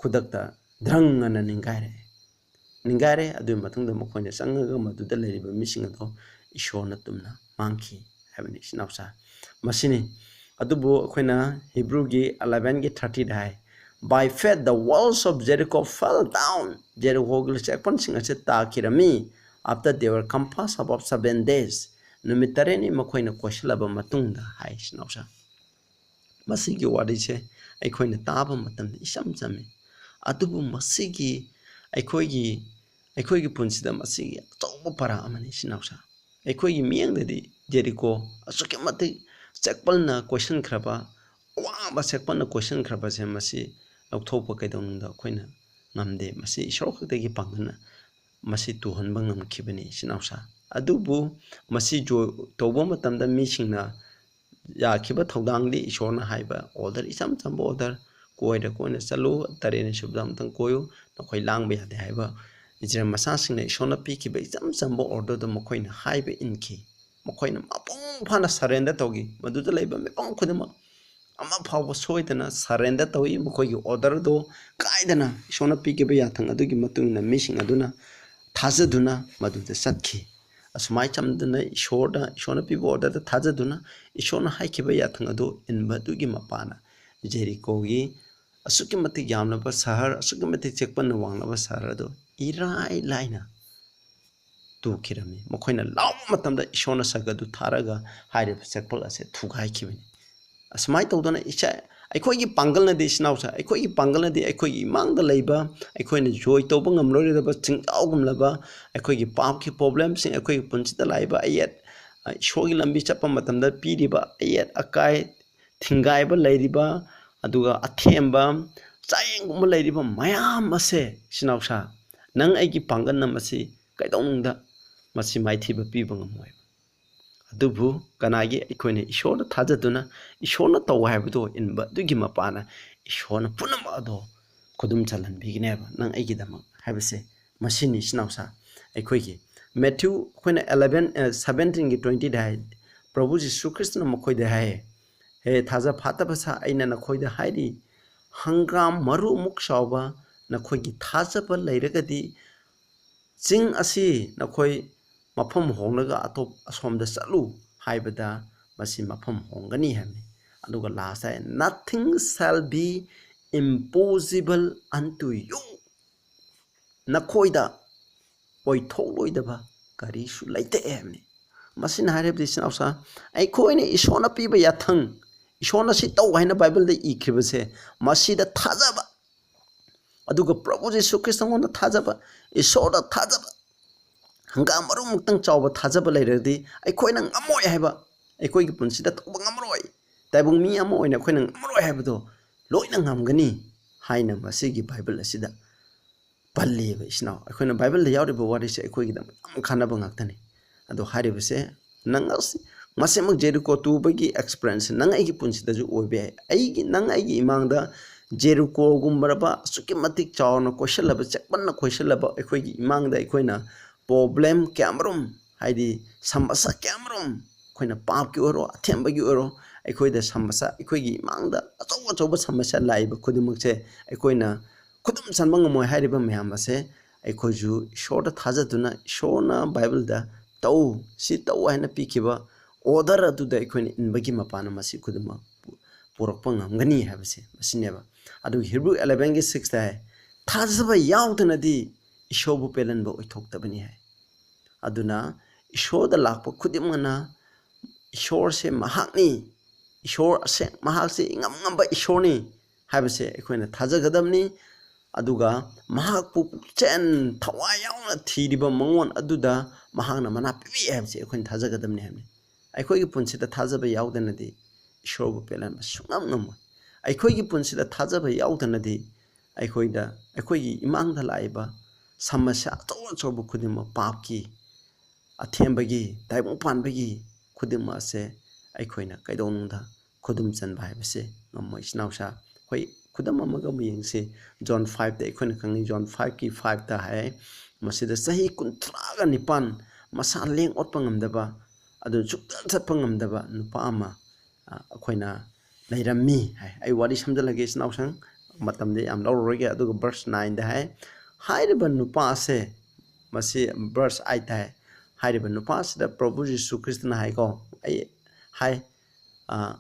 ꯈꯨꯗꯛꯇ ꯗ꯭ꯔꯪ ꯑꯅ ꯅꯤꯡꯒꯥꯏꯔꯛꯑꯦ꯫ ꯅꯤꯡꯒꯥꯏꯔꯦ꯫ ꯑꯗꯨꯒꯤ ꯃꯇꯨꯡꯗ ꯃꯈꯣꯏꯅ ꯆꯪꯉꯒ ꯃꯗꯨꯗ ꯂꯩꯔꯤꯕ ꯃꯤꯁꯤꯡ ꯑꯗꯣ ꯏꯁꯣꯔꯅ ꯇꯨꯝꯅ ꯃꯥꯡꯈꯤ ꯍꯥꯏꯕꯅꯤ, ꯏꯆꯤꯟ ꯏꯅꯥꯎꯁꯥ꯫ ꯃꯁꯤꯅꯤ꯫ ꯑꯗꯨꯕꯨ ꯑꯩꯈꯣꯏꯅ ꯍꯤꯕ꯭ꯔꯨꯒꯤ eleven ꯒꯤ thirty the high, "By faith the walls of Jericho fell down." ꯖꯦꯔꯤꯀꯣꯒꯤ ꯆꯦꯛꯄꯜꯁꯤꯡ ꯑꯁꯤ ꯇꯥꯈꯤꯔꯝꯃꯤ꯫ "After they were compassed about seven days." ꯅꯨꯃꯤꯠ ꯇꯔꯦꯠꯅꯤ ꯃꯈꯣꯏꯅ ꯀꯣꯏꯁꯤꯜꯂꯕ ꯃꯇꯨꯡꯗ ꯍꯥꯏ, ꯏꯆꯤꯟ ꯏꯅꯥꯎꯁꯥ꯫ ꯃꯁꯤꯒꯤ ꯋꯥꯔꯤꯁꯦ ꯑꯩꯈꯣꯏꯅ ꯇꯥꯕ ꯃꯇꯝꯗ ꯏꯆꯝ ꯆꯝꯃꯤ꯫ ꯑꯗꯨꯕꯨ ꯃꯁꯤꯒꯤ ꯑꯩꯈꯣꯏꯒꯤ, ꯑꯩꯈꯣꯏꯒꯤ ꯄꯨꯟꯁꯤꯗ ꯃꯁꯤꯒꯤ ꯑꯆꯧꯕ ꯄꯔꯥ ꯑꯃꯅꯤ, ꯏꯆꯤꯟ ꯏꯅꯥꯎꯁꯥ꯫ ꯑꯩꯈꯣꯏꯒꯤ ꯃꯤꯠꯌꯦꯡꯗꯗꯤ ꯖꯦꯔꯤꯀꯣ ꯑꯁꯨꯛꯀꯤ ꯃꯇꯤꯛ ꯆꯦꯛꯄꯜꯅ ꯀꯣꯏꯁꯤꯟꯈ꯭ꯔꯕ, ꯑꯋꯥꯡꯕ ꯆꯦꯛꯄꯜꯅ ꯀꯣꯏꯁꯤꯟꯈ꯭ꯔꯕꯁꯦ ꯃꯁꯤ ꯂꯧꯊꯣꯛꯄ ꯀꯩꯗꯧꯅꯨꯡꯗ ꯑꯩꯈꯣꯏꯅ ꯉꯝꯗꯦ꯫ ꯃꯁꯤ ꯏꯁꯣꯔ ꯈꯛꯇꯒꯤ ꯄꯥꯡꯒꯜꯅ ꯃꯁꯤ ꯇꯨꯍꯟꯕ ꯉꯝꯈꯤꯕꯅꯤ, ꯏꯆꯤꯟ ꯏꯅꯥꯎꯁꯥ꯫ ꯑꯗꯨꯕꯨ ꯃꯁꯤ ꯖꯣ-, ꯇꯧꯕ ꯃꯇꯝꯗ ꯃꯤꯁꯤꯡꯅ ꯌꯥꯈꯤꯕ ꯊꯧꯗꯥꯡꯗꯤ ꯏꯁꯣꯔꯅ ꯍꯥꯏꯕ ꯑꯣꯔꯗꯔ, ꯏꯆꯝ ꯆꯝꯕ ꯑꯣꯔꯗꯔ, "ꯀꯣꯏꯔ ꯀꯣꯏꯅ ꯆꯠꯂꯨ, ꯇꯔꯦꯠꯅꯤ ꯁꯨꯕꯗ ꯑꯃꯨꯛꯇꯪ ꯀꯣꯏꯌꯨ, ꯅꯈꯣꯏ ꯂꯥꯡꯕ ꯌꯥꯗꯦ" ꯍꯥꯏꯕ ꯏꯖꯔꯦꯜ ꯃꯆꯥꯁꯤꯡꯅ ꯏꯁꯣꯔꯅ ꯄꯤꯈꯤꯕ ꯏꯆꯝ ꯆꯝꯕ ꯑꯣꯔꯗꯔꯗꯨ ꯃꯈꯣꯏꯅ ꯍꯥꯏꯕ ꯏꯟꯈꯤ꯫ ꯃꯈꯣꯏꯅ ꯃꯄꯨꯡ ꯐꯥꯅ ꯁꯔꯦꯟꯗꯔ ꯇꯧꯈꯤ꯫ ꯃꯗꯨꯗ ꯂꯩꯕ ꯃꯤꯄꯨꯝ ꯈꯨꯗꯤꯡꯃꯛ ꯑꯃ ꯐꯥꯎꯕ ꯁꯣꯏꯗꯅ ꯁꯔꯦꯟꯗꯔ ꯇꯧꯏ꯫ ꯃꯈꯣꯏꯒꯤ ꯑꯣꯔꯗꯔꯗꯨ ꯀꯥꯏꯗꯅ ꯏꯁꯣꯔꯅ ꯄꯤꯈꯤꯕ ꯌꯥꯊꯪ ꯑꯗꯨꯒꯤ ꯃꯇꯨꯡ ꯏꯟꯅ ꯃꯤꯁꯤꯡ ꯑꯗꯨꯅ ꯊꯥꯖꯗꯨꯅ ꯃꯗꯨꯗ ꯆꯠꯈꯤ꯫ ꯑꯁꯨꯃꯥꯏꯅ ꯆꯝꯗꯅ ꯏꯁꯣꯔꯗ, ꯏꯁꯣꯔꯅ ꯄꯤꯕ ꯑꯣꯔꯗꯔꯗ ꯊꯥꯖꯗꯨꯅ ꯏꯁꯣꯔꯅ ꯍꯥꯏꯈꯤꯕ ꯌꯥꯊꯪ ꯑꯗꯨ ꯏꯟꯕ ꯑꯗꯨꯒꯤ ꯃꯄꯥꯅ ꯖꯦꯔꯤꯀꯣꯒꯤ ꯑꯁꯨꯛꯀꯤ ꯃꯇꯤꯛ ꯌꯥꯝꯂꯕ ꯁꯍꯔ, ꯑꯁꯨꯛꯀꯤ ꯃꯇꯤꯛ ꯆꯦꯛꯄꯟꯅ ꯋꯥꯡꯂꯕ ꯁꯍꯔ ꯑꯗꯨ ꯏꯔꯥꯏ ꯂꯥꯏꯅ ꯇꯨꯈꯤꯔꯝꯃꯤ꯫ ꯃꯈꯣꯏꯅ ꯂꯥꯎꯕ ꯃꯇꯝꯗ ꯏꯁꯣꯔꯅ ꯁꯔꯒꯗꯨ ꯊꯥꯔꯒ ꯍꯥꯏꯔꯤꯕ ꯆꯦꯛꯄꯜ ꯑꯁꯦ ꯊꯨꯒꯥꯏꯈꯤꯕꯅꯤ꯫ ꯑꯁꯨꯃꯥꯏꯅ ꯇꯧꯗꯅ ꯏꯆꯥ-, ꯑꯩꯈꯣꯏꯒꯤ ꯄꯥꯡꯒꯜꯅꯗꯤ, ꯏꯆꯤꯟ ꯏꯅꯥꯎꯁꯥ, ꯑꯩꯈꯣꯏꯒꯤ ꯄꯥꯡꯒꯜꯅꯗꯤ ꯑꯩꯈꯣꯏꯒꯤ ꯏꯃꯥꯡꯗ ꯂꯩꯕ, ꯑꯩꯈꯣꯏꯅ ꯖꯣꯏ ꯇꯧꯕ ꯉꯝꯂꯣꯏꯗꯕ ꯆꯤꯡꯖꯥꯎꯒꯨꯝꯂꯕ ꯑꯩꯈꯣꯏꯒꯤ ꯄꯥꯞꯀꯤ ꯄ꯭ꯔꯣꯕ꯭ꯂꯦꯝꯁꯤꯡ, ꯑꯩꯈꯣꯏꯒꯤ ꯄꯨꯟꯁꯤꯗ ꯂꯥꯛꯏꯕ ꯑꯌꯦꯠ, ꯑ, ꯏꯁꯣꯔꯒꯤ ꯂꯝꯕꯤ ꯆꯠꯄ ꯃꯇꯝꯗ ꯄꯤꯔꯤꯕ ꯑꯌꯦꯠ ꯑꯀꯥꯏ, ꯊꯤꯡꯒꯥꯏꯕ ꯂꯩꯔꯤꯕ, ꯑꯗꯨꯒ ꯑꯊꯦꯝꯕ, ꯆꯥꯌꯦꯡꯒꯨꯝꯕ ꯂꯩꯔꯤꯕ ꯃꯌꯥꯝ ꯑꯁꯦ, ꯏꯆꯤꯟ ꯏꯅꯥꯎꯁꯥ, ꯅꯪ ꯑꯩꯒꯤ ꯄꯥꯡꯒꯜꯅ ꯃꯁꯤ ꯀꯩꯗꯧꯅꯨꯡꯗ ꯃꯁꯤ ꯃꯥꯏꯊꯤꯕ ꯄꯤꯕ ꯉꯝꯃꯣꯏꯕ꯫ ꯑꯗꯨꯕꯨ ꯀꯅꯥꯒꯤ? ꯑꯩꯈꯣꯏꯅ ꯏꯁꯣꯔꯗ ꯊꯥꯖꯗꯨꯅ ꯏꯁꯣꯔꯅ ꯇꯧ ꯍꯥꯏꯕꯗꯣ ꯏꯟꯕ ꯑꯗꯨꯒꯤ ꯃꯄꯥꯅ ꯏꯁꯣꯔꯅ ꯄꯨꯝꯅꯃꯛ ꯑꯗꯣ ꯈꯨꯗꯨꯝ ꯆꯜꯍꯟꯕꯤꯒꯅꯦꯕ ꯅꯪ ꯑꯩꯒꯤꯗꯃꯛ ꯍꯥꯏꯕꯁꯦ꯫ ꯃꯁꯤꯅꯤ, ꯏꯆꯤꯟ ꯏꯅꯥꯎꯁꯥ, ꯑꯩꯈꯣꯏꯒꯤ ꯃꯦꯊ꯭ꯌꯨ ꯑꯩꯈꯣꯏꯅ ꯑꯦꯂꯚꯦꯟ, ꯁꯚꯦꯟꯇꯤꯟꯒꯤ ꯇ꯭ꯋꯦꯟꯇꯤꯗ ꯍꯥꯏ, ꯄ꯭ꯔꯚꯨ ꯖꯤꯁꯨ ꯈ꯭ꯔꯤꯁꯇꯅ ꯃꯈꯣꯏꯗ ꯍꯥꯏ, "ꯍꯦ ꯊꯥꯖ ꯐꯥꯠꯇꯕ ꯁꯥ, ꯑꯩꯅ ꯅꯈꯣꯏꯗ ꯍꯥꯏꯔꯤ, ꯍꯪꯒꯥꯝ ꯃꯔꯨꯃꯨꯛ ꯆꯥꯎꯕ ꯅꯈꯣꯏꯒꯤ ꯊꯥꯖꯕ ꯂꯩꯔꯒꯗꯤ, ꯆꯤꯡ ꯑꯁꯤ ꯅꯈꯣꯏ ꯃꯐꯝ ꯍꯣꯡꯂꯒ ꯑꯇꯣꯞ ꯑꯁꯣꯝꯗ ꯆꯠꯂꯨ ꯍꯥꯏꯕꯗ ꯃꯁꯤ ꯃꯐꯝ ꯍꯣꯡꯒꯅꯤ" ꯍꯥꯏꯕꯅꯤ꯫ ꯑꯗꯨꯒ ꯂꯥꯁꯇ ꯍꯥꯏ, "Nothing shall be impossible unto you"꯫ ꯅꯈꯣꯏꯗ ꯑꯣꯏꯊꯣꯛꯂꯣꯏꯗꯕ ꯀꯔꯤꯁꯨ ꯂꯩꯇꯦ ꯍꯥꯏꯕꯅꯤ꯫ ꯃꯁꯤꯅ ꯍꯥꯏꯔꯤꯕꯗꯤ, ꯏꯆꯤꯟ ꯏꯅꯥꯎꯁꯥ, ꯑꯩꯈꯣꯏꯅ ꯏꯁꯣꯔꯅ ꯄꯤꯕ ꯌꯥꯊꯪ, ꯏꯁꯣꯔꯅ ꯁꯤ ꯇꯧ ꯍꯥꯏꯅ ꯕꯥꯏꯕꯜꯗ ꯏꯈ꯭ꯔꯤꯕꯁꯦ, ꯃꯁꯤꯗ ꯊꯥꯖꯕ, ꯑꯗꯨꯒ ꯄ꯭ꯔꯚꯨ ꯖꯤꯁꯨ ꯈ꯭ꯔꯤꯁꯇꯉꯣꯟꯗ ꯊꯥꯖꯕ, ꯏꯁꯣꯔꯗ ꯊꯥꯖꯕ, ꯍꯪꯒꯥꯝ ꯃꯔꯨꯃꯨꯛꯇꯪ ꯆꯥꯎꯕ ꯊꯥꯖꯕ ꯂꯩꯔꯒꯗꯤ ꯑꯩꯈꯣꯏꯅ ꯉꯝꯃꯣꯏ ꯍꯥꯏꯕ, ꯑꯩꯈꯣꯏꯒꯤ ꯄꯨꯟꯁꯤꯗ ꯇꯧꯕ ꯉꯝꯃꯔꯣꯏ, ꯇꯥꯏꯕꯪ ꯃꯤ ꯑꯃ ꯑꯣꯏꯅ ꯑꯩꯈꯣꯏꯅ ꯉꯝꯃꯔꯣꯏ ꯍꯥꯏꯕꯗꯣ ꯂꯣꯏꯅ ꯉꯝꯒꯅꯤ ꯍꯥꯏꯅ ꯃꯁꯤꯒꯤ ꯕꯥꯏꯕꯜ ꯑꯁꯤꯗ ꯄꯜꯂꯤꯕ, ꯏꯆꯤꯟ ꯏꯅꯥꯎ꯫ ꯑꯩꯈꯣꯏꯅ ꯕꯥꯏꯕꯜꯗ ꯌꯥꯎꯔꯤꯕ ꯋꯥꯔꯤꯁꯦ ꯑꯩꯈꯣꯏꯒꯤꯗꯃꯛ ꯌꯥꯝ ꯀꯥꯟꯅꯕ ꯉꯥꯛꯇꯅꯤ꯫ ꯑꯗꯣ ꯍꯥꯏꯔꯤꯕꯁꯦ ꯅꯪ ꯑꯁ-, ꯃꯁꯤꯃꯛ ꯖꯦꯔꯤꯀꯣ ꯇꯨꯕꯒꯤ ꯑꯦꯛꯁꯄꯤꯔꯤꯌꯦꯟꯁꯁꯦ ꯅꯪ ꯑꯩꯒꯤ ꯄꯨꯟꯁꯤꯗꯁꯨ ꯑꯣꯏꯕ ꯌꯥꯏ꯫ ꯑꯩꯒꯤ, ꯅꯪ ꯑꯩꯒꯤ ꯏꯃꯥꯡꯗ ꯖꯦꯔꯤꯀꯣꯒꯨꯝꯂꯕ ꯑꯁꯨꯛꯀꯤ ꯃꯇꯤꯛ ꯆꯥꯎꯅ ꯀꯣꯏꯁꯜꯂꯕ, ꯆꯦꯛꯄꯟꯅ ꯀꯣꯏꯁꯜꯂꯕ ꯑꯩꯈꯣꯏꯒꯤ ꯏꯃꯥꯡꯗ ꯑꯩꯈꯣꯏꯅ ꯄ꯭ꯔꯣꯕ꯭ꯂꯦꯝ ꯀꯌꯥꯃꯔꯨꯝ, ꯍꯥꯏꯗꯤ ꯁꯃꯁ꯭ꯌꯥ ꯀꯌꯥꯃꯔꯨꯝ, ꯑꯩꯈꯣꯏꯅ ꯄꯥꯞꯀꯤ ꯑꯣꯏꯔꯣ, ꯑꯊꯦꯝꯕꯒꯤ ꯑꯣꯏꯔꯣ, ꯑꯩꯈꯣꯏꯗ ꯁꯃꯁ꯭ꯌꯥ, ꯑꯩꯈꯣꯏꯒꯤ ꯏꯃꯥꯡꯗ ꯑꯆꯧ ꯑꯆꯧꯕ ꯁꯃꯁ꯭ꯌꯥ ꯂꯥꯛꯏꯕ ꯈꯨꯗꯤꯡꯃꯛꯁꯦ ꯑꯩꯈꯣꯏꯅ ꯈꯨꯗꯨꯝ ꯆꯟꯕ ꯉꯝꯃꯣꯏ ꯍꯥꯏꯔꯤꯕ ꯃꯌꯥꯝ ꯑꯁꯦ ꯑꯩꯈꯣꯏꯁꯨ ꯏꯁꯣꯔꯗ ꯊꯥꯖꯗꯨꯅ, ꯏꯁꯣꯔꯅ ꯕꯥꯏꯕꯜꯗ "ꯇꯧ, ꯁꯤ ꯇꯧ" ꯍꯥꯏꯅ ꯄꯤꯈꯤꯕ ꯑꯣꯔꯗꯔ ꯑꯗꯨꯗ ꯑꯩꯈꯣꯏꯅ ꯏꯟꯕꯒꯤ ꯃꯄꯥꯟꯅ ꯃꯁꯤ ꯈꯨꯗꯤꯡꯃꯛ ꯄꯨ-, ꯄꯨꯔꯛꯄ ꯉꯝꯒꯅꯤ ꯍꯥꯏꯕꯁꯦ ꯃꯁꯤꯅꯦꯕ꯫ ꯑꯗꯨꯒ ꯍꯤꯕ꯭ꯔꯨ ꯑꯦꯂꯚꯦꯟꯒꯤ ꯁꯤꯛꯁꯇ ꯍꯥꯏ, "ꯊꯥꯖꯕ ꯌꯥꯎꯗꯅꯗꯤ ꯏꯁꯣꯔꯕꯨ ꯄꯦꯜꯍꯟꯕ ꯑꯣꯏꯊꯣꯛꯇꯕꯅꯤ" ꯍꯥꯏ꯫ ꯑꯗꯨꯅ ꯏꯁꯣꯔꯗ ꯂꯥꯛꯄ ꯈꯨꯗꯤꯡꯃꯛꯅ ꯏꯁꯣꯔꯁꯦ ꯃꯍꯥꯛꯅꯤ, ꯏꯁꯣꯔ ꯑꯁꯦꯡ-, ꯃꯍꯥꯛꯁꯦ ꯏꯉꯝ ꯉꯝꯕ ꯏꯁꯣꯔꯅꯤ ꯍꯥꯏꯕꯁꯦ ꯑꯩꯈꯣꯏꯅ ꯊꯥꯖꯒꯗꯕꯅꯤ꯫ ꯑꯗꯨꯒ ꯃꯍꯥꯛꯄꯨ ꯄꯨꯛꯆꯦꯜ ꯊꯋꯥꯏ ꯌꯥꯎꯅ ꯊꯤꯔꯤꯕ ꯃꯉꯣꯟ ꯑꯗꯨꯗ ꯃꯍꯥꯛꯅ ꯃꯅꯥ ꯄꯤꯕꯤ ꯍꯥꯏꯕꯁꯦ ꯑꯩꯈꯣꯏꯅ ꯊꯥꯖꯒꯗꯕꯅꯤ ꯍꯥꯏꯕꯅꯤ꯫ ꯑꯩꯈꯣꯏꯒꯤ ꯄꯨꯟꯁꯤꯗ ꯊꯥꯖꯕ ꯌꯥꯎꯗꯅꯗꯤ ꯏꯁꯣꯔꯕꯨ ꯄꯦꯜꯍꯟꯕ ꯁꯨꯡꯉꯝ ꯉꯝꯃꯣꯏ꯫ ꯑꯩꯈꯣꯏꯒꯤ ꯄꯨꯟꯁꯤꯗ ꯊꯥꯖꯕ ꯌꯥꯎꯗꯅꯗꯤ ꯑꯩꯈꯣꯏꯗ, ꯑꯩꯈꯣꯏꯒꯤ ꯏꯃꯥꯡꯗ ꯂꯥꯛꯏꯕ ꯁꯃꯁ꯭ꯌꯥ ꯑꯆꯧ ꯑꯆꯧꯕ ꯈꯨꯗꯤꯡꯃꯛ, ꯄꯥꯞꯀꯤ, ꯑꯊꯦꯝꯕꯒꯤ, ꯇꯥꯏꯕꯪ ꯄꯥꯟꯕꯒꯤ ꯈꯨꯗꯤꯡꯃꯛ ꯑꯁꯦ ꯑꯩꯈꯣꯏꯅ ꯀꯩꯗꯧꯅꯨꯡꯗ ꯈꯨꯗꯨꯝ ꯆꯟꯕ ꯍꯥꯏꯕꯁꯦ ꯉꯝꯃꯣꯏ꯫ ꯏꯆꯤꯟ ꯏꯅꯥꯎꯁꯥ, ꯑꯩꯈꯣꯏ ꯈꯨꯗꯝ ꯑꯃꯒ ꯑꯃꯨꯛ ꯌꯦꯡꯁꯤ꯫ ꯖꯣꯟ ꯐꯥꯏꯚꯇ ꯑꯩꯈꯣꯏꯅ ꯈꯪꯉꯤ, ꯖꯣꯟ ꯐꯥꯏꯚꯀꯤ ꯐꯥꯏꯚꯇ ꯍꯥꯏ, ꯃꯁꯤꯗ ꯆꯍꯤ ꯀꯨꯟꯊ꯭ꯔꯥꯒ ꯅꯤꯄꯥꯟ ꯃꯁꯥ ꯂꯦꯡ ꯑꯣꯠꯄ ꯉꯝꯗꯕ, ꯑꯗꯨ ꯁꯨꯛꯆꯠ ꯆꯠꯄ ꯉꯝꯗꯕ ꯅꯨꯄꯥ ꯑꯃ, ꯑ, ꯑꯩꯈꯣꯏꯅ ꯂꯩꯔꯝꯃꯤ ꯍꯥꯏ꯫ ꯑꯩ ꯋꯥꯔꯤ ꯁꯝꯖꯤꯜꯂꯒꯦ, ꯏꯆꯤꯟ ꯏꯅꯥꯎꯁꯤꯡ, ꯃꯇꯝꯗꯤ ꯌꯥꯝ ꯂꯧꯔꯔꯣꯏꯒꯦ꯫ ꯑꯗꯨꯒ verse nineꯗ ꯍꯥꯏ, ꯍꯥꯏꯔꯤꯕ ꯅꯨꯄꯥ ꯑꯁꯦ, ꯃꯁꯤ verse eightꯇ ꯍꯥꯏ, ꯍꯥꯏꯔꯤꯕ ꯅꯨꯄꯥ ꯑꯁꯤꯗ ꯄ꯭ꯔꯚꯨ ꯖꯤꯁꯨ ꯈ꯭ꯔꯤꯁꯇꯅ ꯍꯥꯏꯀꯣ, ꯑꯩ ꯍꯥꯏ, ꯑ,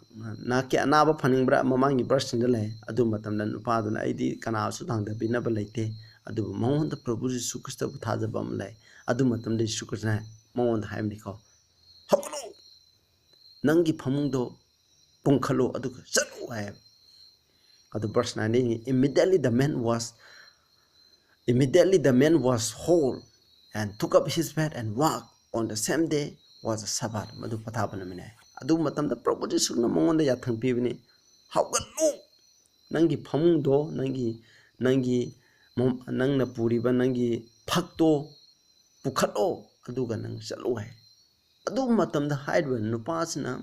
"ꯅꯍꯥꯛꯀꯤ ꯑꯅꯥꯕ ꯐꯅꯤꯡꯕ꯭ꯔꯥ?" ꯃꯃꯥꯡꯒꯤ verseꯁꯤꯡꯗ ꯂꯩ꯫ ꯑꯗꯨ ꯃꯇꯝꯗ ꯅꯨꯄꯥꯗꯨꯅ, "ꯑꯩꯗꯤ ꯀꯅꯥꯁꯨ ꯊꯥꯡꯗꯕꯤꯅꯕ ꯂꯩꯇꯦ, ꯑꯗꯨꯕꯨ ꯃꯉꯣꯟꯗ ꯄ꯭ꯔꯚꯨ ꯖꯤꯁꯨ ꯈ꯭ꯔꯤꯁꯇꯕꯨ ꯊꯥꯖꯕ ꯑꯃ ꯂꯩ"꯫ ꯑꯗꯨ ꯃꯇꯝꯗ ꯖꯤꯁꯨ ꯈ꯭ꯔꯤꯁꯇꯅ ꯃꯉꯣꯟꯗ ꯍꯥꯏꯕꯅꯤꯀꯣ, "ꯍꯧꯒꯠꯂꯨ, ꯅꯪꯒꯤ ꯐꯃꯨꯡꯗꯣ ꯄꯨꯡꯈꯠꯂꯣ, ꯑꯗꯨꯒ ꯆꯠꯂꯨ" ꯍꯥꯏꯌꯦꯕ꯫ ꯑꯗꯨ verse nineꯗ ꯌꯦꯡꯉꯤ, "Immediately the man was, immediately the man was whole and took up his bed and walked. On the same day was a Sabbath." ꯃꯗꯨ ꯄꯣꯊꯥꯕ ꯅꯨꯃꯤꯠꯅꯤ꯫ ꯑꯗꯨ ꯃꯇꯝꯗ ꯄ꯭ꯔꯚꯨ ꯖꯤꯁꯨꯅ ꯃꯉꯣꯟꯗ ꯌꯥꯊꯪ ꯄꯤꯕꯅꯤ, "ꯍꯧꯒꯠꯂꯨ, ꯅꯪꯒꯤ ꯐꯃꯨꯡꯗꯣ, ꯅꯪꯒꯤ, ꯅꯪꯒꯤ ꯃꯣ-, ꯅꯪꯅ ꯄꯨꯔꯤꯕ ꯅꯪꯒꯤ ꯐꯛꯇꯣ ꯄꯨꯈꯠꯂꯣ, ꯑꯗꯨꯒ ꯅꯪ ꯆꯠꯂꯣ" ꯍꯥꯏ꯫ ꯑꯗꯨ ꯃꯇꯝꯗ ꯍꯥꯏꯔꯤꯕ ꯅꯨꯄꯥꯁꯤꯅ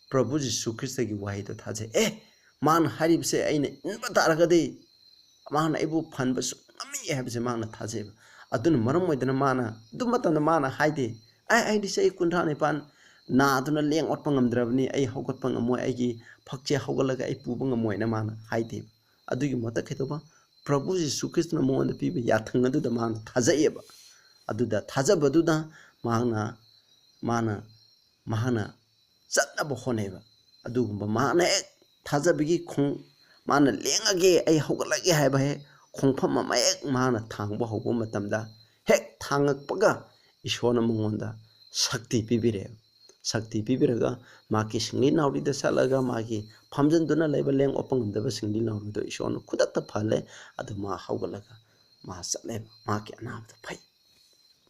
ꯄ꯭ꯔꯚꯨ ꯖꯤꯁꯨ ꯈ꯭ꯔꯤꯁꯇꯒꯤ ꯋꯥꯍꯩꯗꯣ ꯊꯥꯖꯩ꯫ "ꯑꯦ, ꯃꯥꯅ ꯍꯥꯏꯔꯤꯕꯁꯦ ꯑꯩꯅ ꯏꯟꯕ ꯇꯥꯔꯒꯗꯤ ꯃꯥꯅ ꯑꯩꯕꯨ ꯐꯍꯟꯕꯁꯨ ꯉꯝꯃꯤ" ꯍꯥꯏꯕꯁꯦ ꯃꯥꯅ ꯊꯥꯖꯩꯕ꯫ ꯑꯗꯨꯅ ꯃꯔꯝ ꯑꯣꯏꯗꯅ ꯃꯥꯅ ꯑꯗꯨ ꯃꯇꯝꯗ ꯃꯥꯅ ꯍꯥꯏꯗꯦ, "ꯑꯦ, ꯑꯩꯗꯤ ꯆꯍꯤ ꯀꯨꯟꯊ꯭ꯔꯥ ꯅꯤꯄꯥꯟ ꯅꯥꯗꯨꯅ ꯂꯦꯡ ꯑꯣꯠꯄ ꯉꯝꯗ꯭ꯔꯕꯅꯤ, ꯑꯩ ꯍꯧꯒꯠꯄ ꯉꯝꯃꯣꯏ, ꯑꯩꯒꯤ ꯐꯛꯁꯦ ꯍꯧꯒꯠꯂꯒ ꯑꯩ ꯄꯨꯕ ꯉꯝꯃꯣꯏꯅ" ꯃꯥꯅ ꯍꯥꯏꯗꯦꯕ꯫ ꯑꯗꯨꯒꯤ ꯃꯍꯨꯠꯇ ꯀꯩꯗꯧꯕ? ꯄ꯭ꯔꯚꯨ ꯖꯤꯁꯨ ꯈ꯭ꯔꯤꯁꯇꯅ ꯃꯉꯣꯟꯗ ꯄꯤꯕ ꯌꯥꯊꯪ ꯑꯗꯨꯗ ꯃꯥꯅ ꯊꯥꯖꯩꯌꯦꯕ꯫ ꯑꯗꯨꯗ ꯊꯥꯖꯕꯗꯨꯗ ꯃꯍꯥꯛꯅ, ꯃꯥꯅ, ꯃꯍꯥꯛꯅ ꯆꯠꯅꯕ ꯍꯣꯠꯅꯩꯕ꯫ ꯑꯗꯨꯒꯨꯝꯕ ꯃꯍꯥꯛꯅ ꯍꯦꯛ ꯊꯥꯖꯕꯒꯤ ꯈꯣꯡ-, ꯃꯥꯅ "ꯂꯦꯡꯉꯒꯦ, ꯑꯩ ꯍꯧꯒꯠꯂꯒꯦ" ꯍꯥꯏꯕ ꯍꯦꯛ ꯈꯣꯡꯐꯝ ꯑꯃ ꯍꯦꯛ ꯃꯥꯅ ꯊꯥꯡꯕ ꯍꯧꯕ ꯃꯇꯝꯗ, ꯍꯦꯛ ꯊꯥꯡꯉꯛꯄꯒ ꯏꯁꯣꯔꯅ ꯃꯉꯣꯟꯗ ꯁꯛꯇꯤ ꯄꯤꯕꯤꯔꯛꯑꯦꯕ꯫ ꯁꯛꯇꯤ ꯄꯤꯕꯤꯔꯒ ꯃꯍꯥꯛꯀꯤ ꯁꯤꯡꯂꯤ ꯅꯥꯎꯔꯤꯗ ꯆꯠꯂꯒ ꯃꯥꯒꯤ ꯐꯝꯖꯤꯟꯗꯨꯅ ꯂꯩꯕ ꯂꯦꯡ ꯑꯣꯠꯄ ꯉꯝꯗꯕ ꯁꯤꯡꯂꯤ ꯅꯥꯎꯔꯤꯗꯣ ꯏꯁꯣꯔꯅ ꯈꯨꯗꯛꯇ ꯐꯍꯜꯂꯦ꯫ ꯑꯗꯨ ꯃꯥ ꯍꯧꯒꯠꯂꯒ ꯃꯥ ꯆꯠꯂꯦꯕ, ꯃꯍꯥꯛꯀꯤ ꯑꯅꯥꯕꯗꯣ ꯐꯩ꯫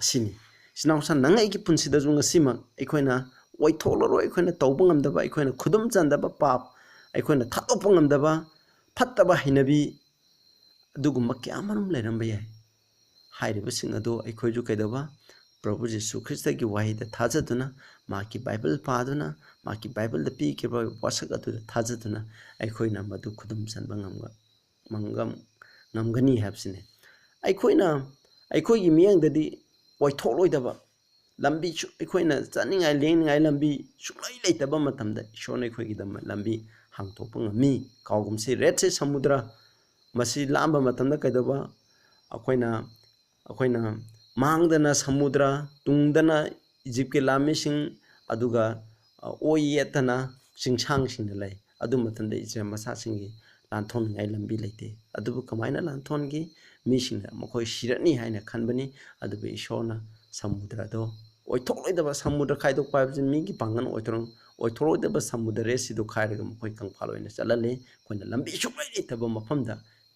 ꯑꯁꯤꯅꯤ꯫ ꯏꯆꯤꯟ ꯏꯅꯥꯎꯁꯥ, ꯅꯪ ꯑꯩꯒꯤ ꯄꯨꯟꯁꯤꯗꯁꯨ ꯉꯁꯤꯃꯛ ꯑꯩꯈꯣꯏꯅ ꯑꯣꯏꯊꯣꯛꯂꯔꯣꯏ, ꯑꯩꯈꯣꯏꯅ ꯇꯧꯕ ꯉꯝꯗꯕ, ꯑꯩꯈꯣꯏꯅ ꯈꯨꯗꯨꯝ ꯆꯟꯗꯕ ꯄꯥꯞ, ꯑꯩꯈꯣꯏꯅ ꯊꯥꯗꯣꯛꯄ ꯉꯝꯗꯕ ꯐꯠꯇꯕ ꯍꯩꯅꯕꯤ, ꯑꯗꯨꯒꯨꯝꯕ ꯀꯌꯥ ꯃꯔꯨꯝ ꯂꯩꯔꯝꯕ ꯌꯥꯏ꯫ ꯍꯥꯏꯔꯤꯕꯁꯤꯡ ꯑꯗꯨ ꯑꯩꯈꯣꯏꯁꯨ ꯀꯩꯗꯧꯕ? ꯄ꯭ꯔꯚꯨ ꯖꯤꯁꯨ ꯈ꯭ꯔꯤꯁꯇꯒꯤ ꯋꯥꯍꯩꯗ ꯊꯥꯖꯗꯨꯅ, ꯃꯍꯥꯛꯀꯤ ꯕꯥꯏꯕꯜ ꯄꯥꯗꯨꯅ, ꯃꯍꯥꯛꯀꯤ ꯕꯥꯏꯕꯜꯗ ꯄꯤꯈꯤꯕ ꯋꯥꯁꯛ ꯑꯗꯨꯗ ꯊꯥꯖꯗꯨꯅ ꯑꯩꯈꯣꯏꯅ ꯃꯗꯨ ꯈꯨꯗꯨꯝ ꯆꯟꯕ ꯉꯝꯒ-, ꯉꯝꯒ-, ꯉꯝꯒꯅꯤ ꯍꯥꯏꯕꯁꯤꯅꯤ꯫ ꯑꯩꯈꯣꯏꯅ ꯑꯩꯈꯣꯏꯒꯤ ꯃꯤꯠꯌꯦꯡꯗꯗꯤ ꯑꯣꯏꯊꯣꯛꯂꯣꯏꯗꯕ ꯂꯝꯕꯤ ꯁꯨ-, ꯑꯩꯈꯣꯏꯅ ꯆꯠꯅꯤꯡꯉꯥꯏ ꯂꯦꯡꯅꯤꯡꯉꯥꯏ ꯂꯝꯕꯤ ꯁꯨꯡꯂꯩ ꯂꯩꯇꯕ ꯃꯇꯝꯗ ꯏꯁꯣꯔꯅ ꯑꯩꯈꯣꯏꯒꯤꯗꯃꯛ ꯂꯝꯕꯤ ꯍꯥꯡꯗꯣꯛꯄ ꯉꯝꯃꯤ꯫ ꯀꯥꯎꯒꯨꯝꯁꯤ, ꯔꯦꯠ ꯁꯤ ꯁꯃꯨꯗ꯭ꯔ, ꯃꯁꯤ ꯂꯥꯝꯕ ꯃꯇꯝꯗ ꯀꯩꯗꯧꯕ? ꯑꯩꯈꯣꯏꯅ, ꯑꯩꯈꯣꯏꯅ ꯃꯥꯡꯗꯅ ꯁꯃꯨꯗ꯭ꯔ, ꯇꯨꯡꯗꯅ ꯏꯖꯤꯞꯀꯤ ꯂꯥꯟꯃꯤꯁꯤꯡ, ꯑꯗꯨꯒ, ꯑ, ꯑꯣꯏ ꯌꯦꯠꯇꯅ ꯆꯤꯡꯁꯥꯡꯁꯤꯡꯗ ꯂꯩ꯫ ꯑꯗꯨ ꯃꯇꯝꯗ ꯏꯁꯔꯥꯌꯦꯜ ꯃꯆꯥꯁꯤꯡꯒꯤ ꯂꯥꯟꯊꯣꯛꯅꯤꯡꯉꯥꯏ ꯂꯝꯕꯤ ꯂꯩꯇꯦ꯫ ꯑꯗꯨꯕꯨ ꯀꯃꯥꯏꯅ ꯂꯥꯟꯊꯣꯛꯍꯟꯈꯤ? ꯃꯤꯁꯤꯡꯅ ꯃꯈꯣꯏ ꯁꯤꯔꯅꯤ ꯍꯥꯏꯅ ꯈꯟꯕꯅꯤ, ꯑꯗꯨꯕꯨ ꯏꯁꯣꯔꯅ ꯁꯃꯨꯗ꯭ꯔꯗꯣ, ꯑꯣꯏꯊꯣꯛꯂꯣꯏꯗꯕ ꯁꯃꯨꯗ꯭ꯔ ꯈꯥꯏꯗꯣꯛꯄ ꯍꯥꯏꯕꯁꯤ ꯃꯤꯒꯤ ꯄꯥꯡꯒꯜ ꯑꯣꯏꯊꯣꯔꯛ-, ꯑꯣꯏꯊꯣꯛꯂꯣꯏꯗꯕ ꯁꯃꯨꯗ꯭ꯔ ꯔꯦꯠ ꯁꯤꯗꯨ ꯈꯥꯏꯔꯒ ꯃꯈꯣꯏ ꯀꯪꯐꯥꯜ ꯑꯣꯏꯅ ꯆꯠꯍꯜꯂꯤ꯫ ꯑꯩꯈꯣꯏꯅ ꯂꯝꯕꯤ ꯁꯨꯡꯂꯩ ꯂꯩꯇꯕ ꯃꯐꯝꯗ,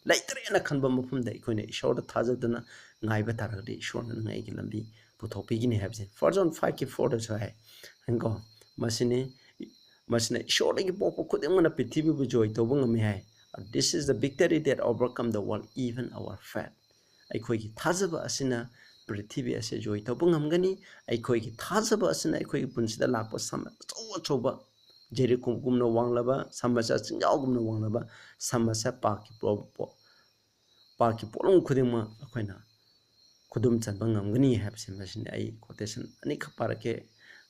ꯂꯩꯇ꯭ꯔꯦꯅ ꯈꯟꯕ ꯃꯐꯝꯗ ꯑꯩꯈꯣꯏꯅ ꯏꯁꯣꯔꯗ ꯊꯥꯖꯗꯨꯅ ꯉꯥꯏꯕ ꯇꯥꯔꯒꯗꯤ ꯏꯁꯣꯔꯅ ꯅꯪ ꯑꯩꯒꯤ ꯂꯝꯕꯤ ꯄꯨꯊꯣꯛꯄꯤꯒꯅꯤ ꯍꯥꯏꯕꯁꯦ ꯐꯥꯔꯁ ꯖꯣꯟ ꯐꯥꯏꯚꯀꯤ ꯐꯣꯔꯗꯁꯨ ꯍꯥꯏ꯫ ꯀꯣ, ꯃꯁꯤꯅꯤ, ꯃꯁꯤꯅ ꯏꯁꯣꯔꯗꯒꯤ ꯄꯣꯛꯄ ꯈꯨꯗꯤꯡꯃꯛꯅ ꯄ꯭ꯔꯤꯊꯤꯕꯤꯕꯨ ꯖꯣꯏ ꯇꯧꯕ ꯉꯝꯃꯤ ꯍꯥꯏ꯫ "This is the victory that overcome the world, even our faith." ꯑꯩꯈꯣꯏꯒꯤ ꯊꯥꯖꯕ ꯑꯁꯤꯅ ꯄ꯭ꯔꯤꯊꯤꯕꯤ ꯑꯁꯤ ꯖꯣꯏ ꯇꯧꯕ ꯉꯝꯒꯅꯤ꯫ ꯑꯩꯈꯣꯏꯒꯤ ꯊꯥꯖꯕ ꯑꯁꯤꯅ ꯑꯩꯈꯣꯏꯒꯤ ꯄꯨꯟꯁꯤꯗ ꯂꯥꯛꯄ ꯁꯝ ꯑꯆꯧ ꯑꯆꯧꯕ, ꯖꯦꯔꯤꯀꯣꯒꯨꯝꯅ ꯋꯥꯡꯂꯕ, ꯁꯃꯁ꯭ꯌꯥ ꯆꯤꯡꯖꯥꯎꯒꯨꯝꯅ ꯋꯥꯡꯂꯕ ꯁꯃꯁ꯭ꯌꯥ, ꯄꯥꯞꯀꯤ ꯄꯣ-, ꯄꯣ-, ꯄꯥꯞꯀꯤ ꯄꯣꯠꯂꯨꯝ ꯈꯨꯗꯤꯡꯃꯛ ꯑꯩꯈꯣꯏꯅ ꯈꯨꯗꯨꯝ ꯆꯟꯕ ꯉꯝꯒꯅꯤ ꯍꯥꯏꯕꯁꯤ ꯃꯁꯤꯅꯤ꯫ ꯑꯩ ꯀꯣꯇꯦꯁꯟ ꯑꯅꯤꯈꯛ ꯄꯥꯔꯛꯀꯦ꯫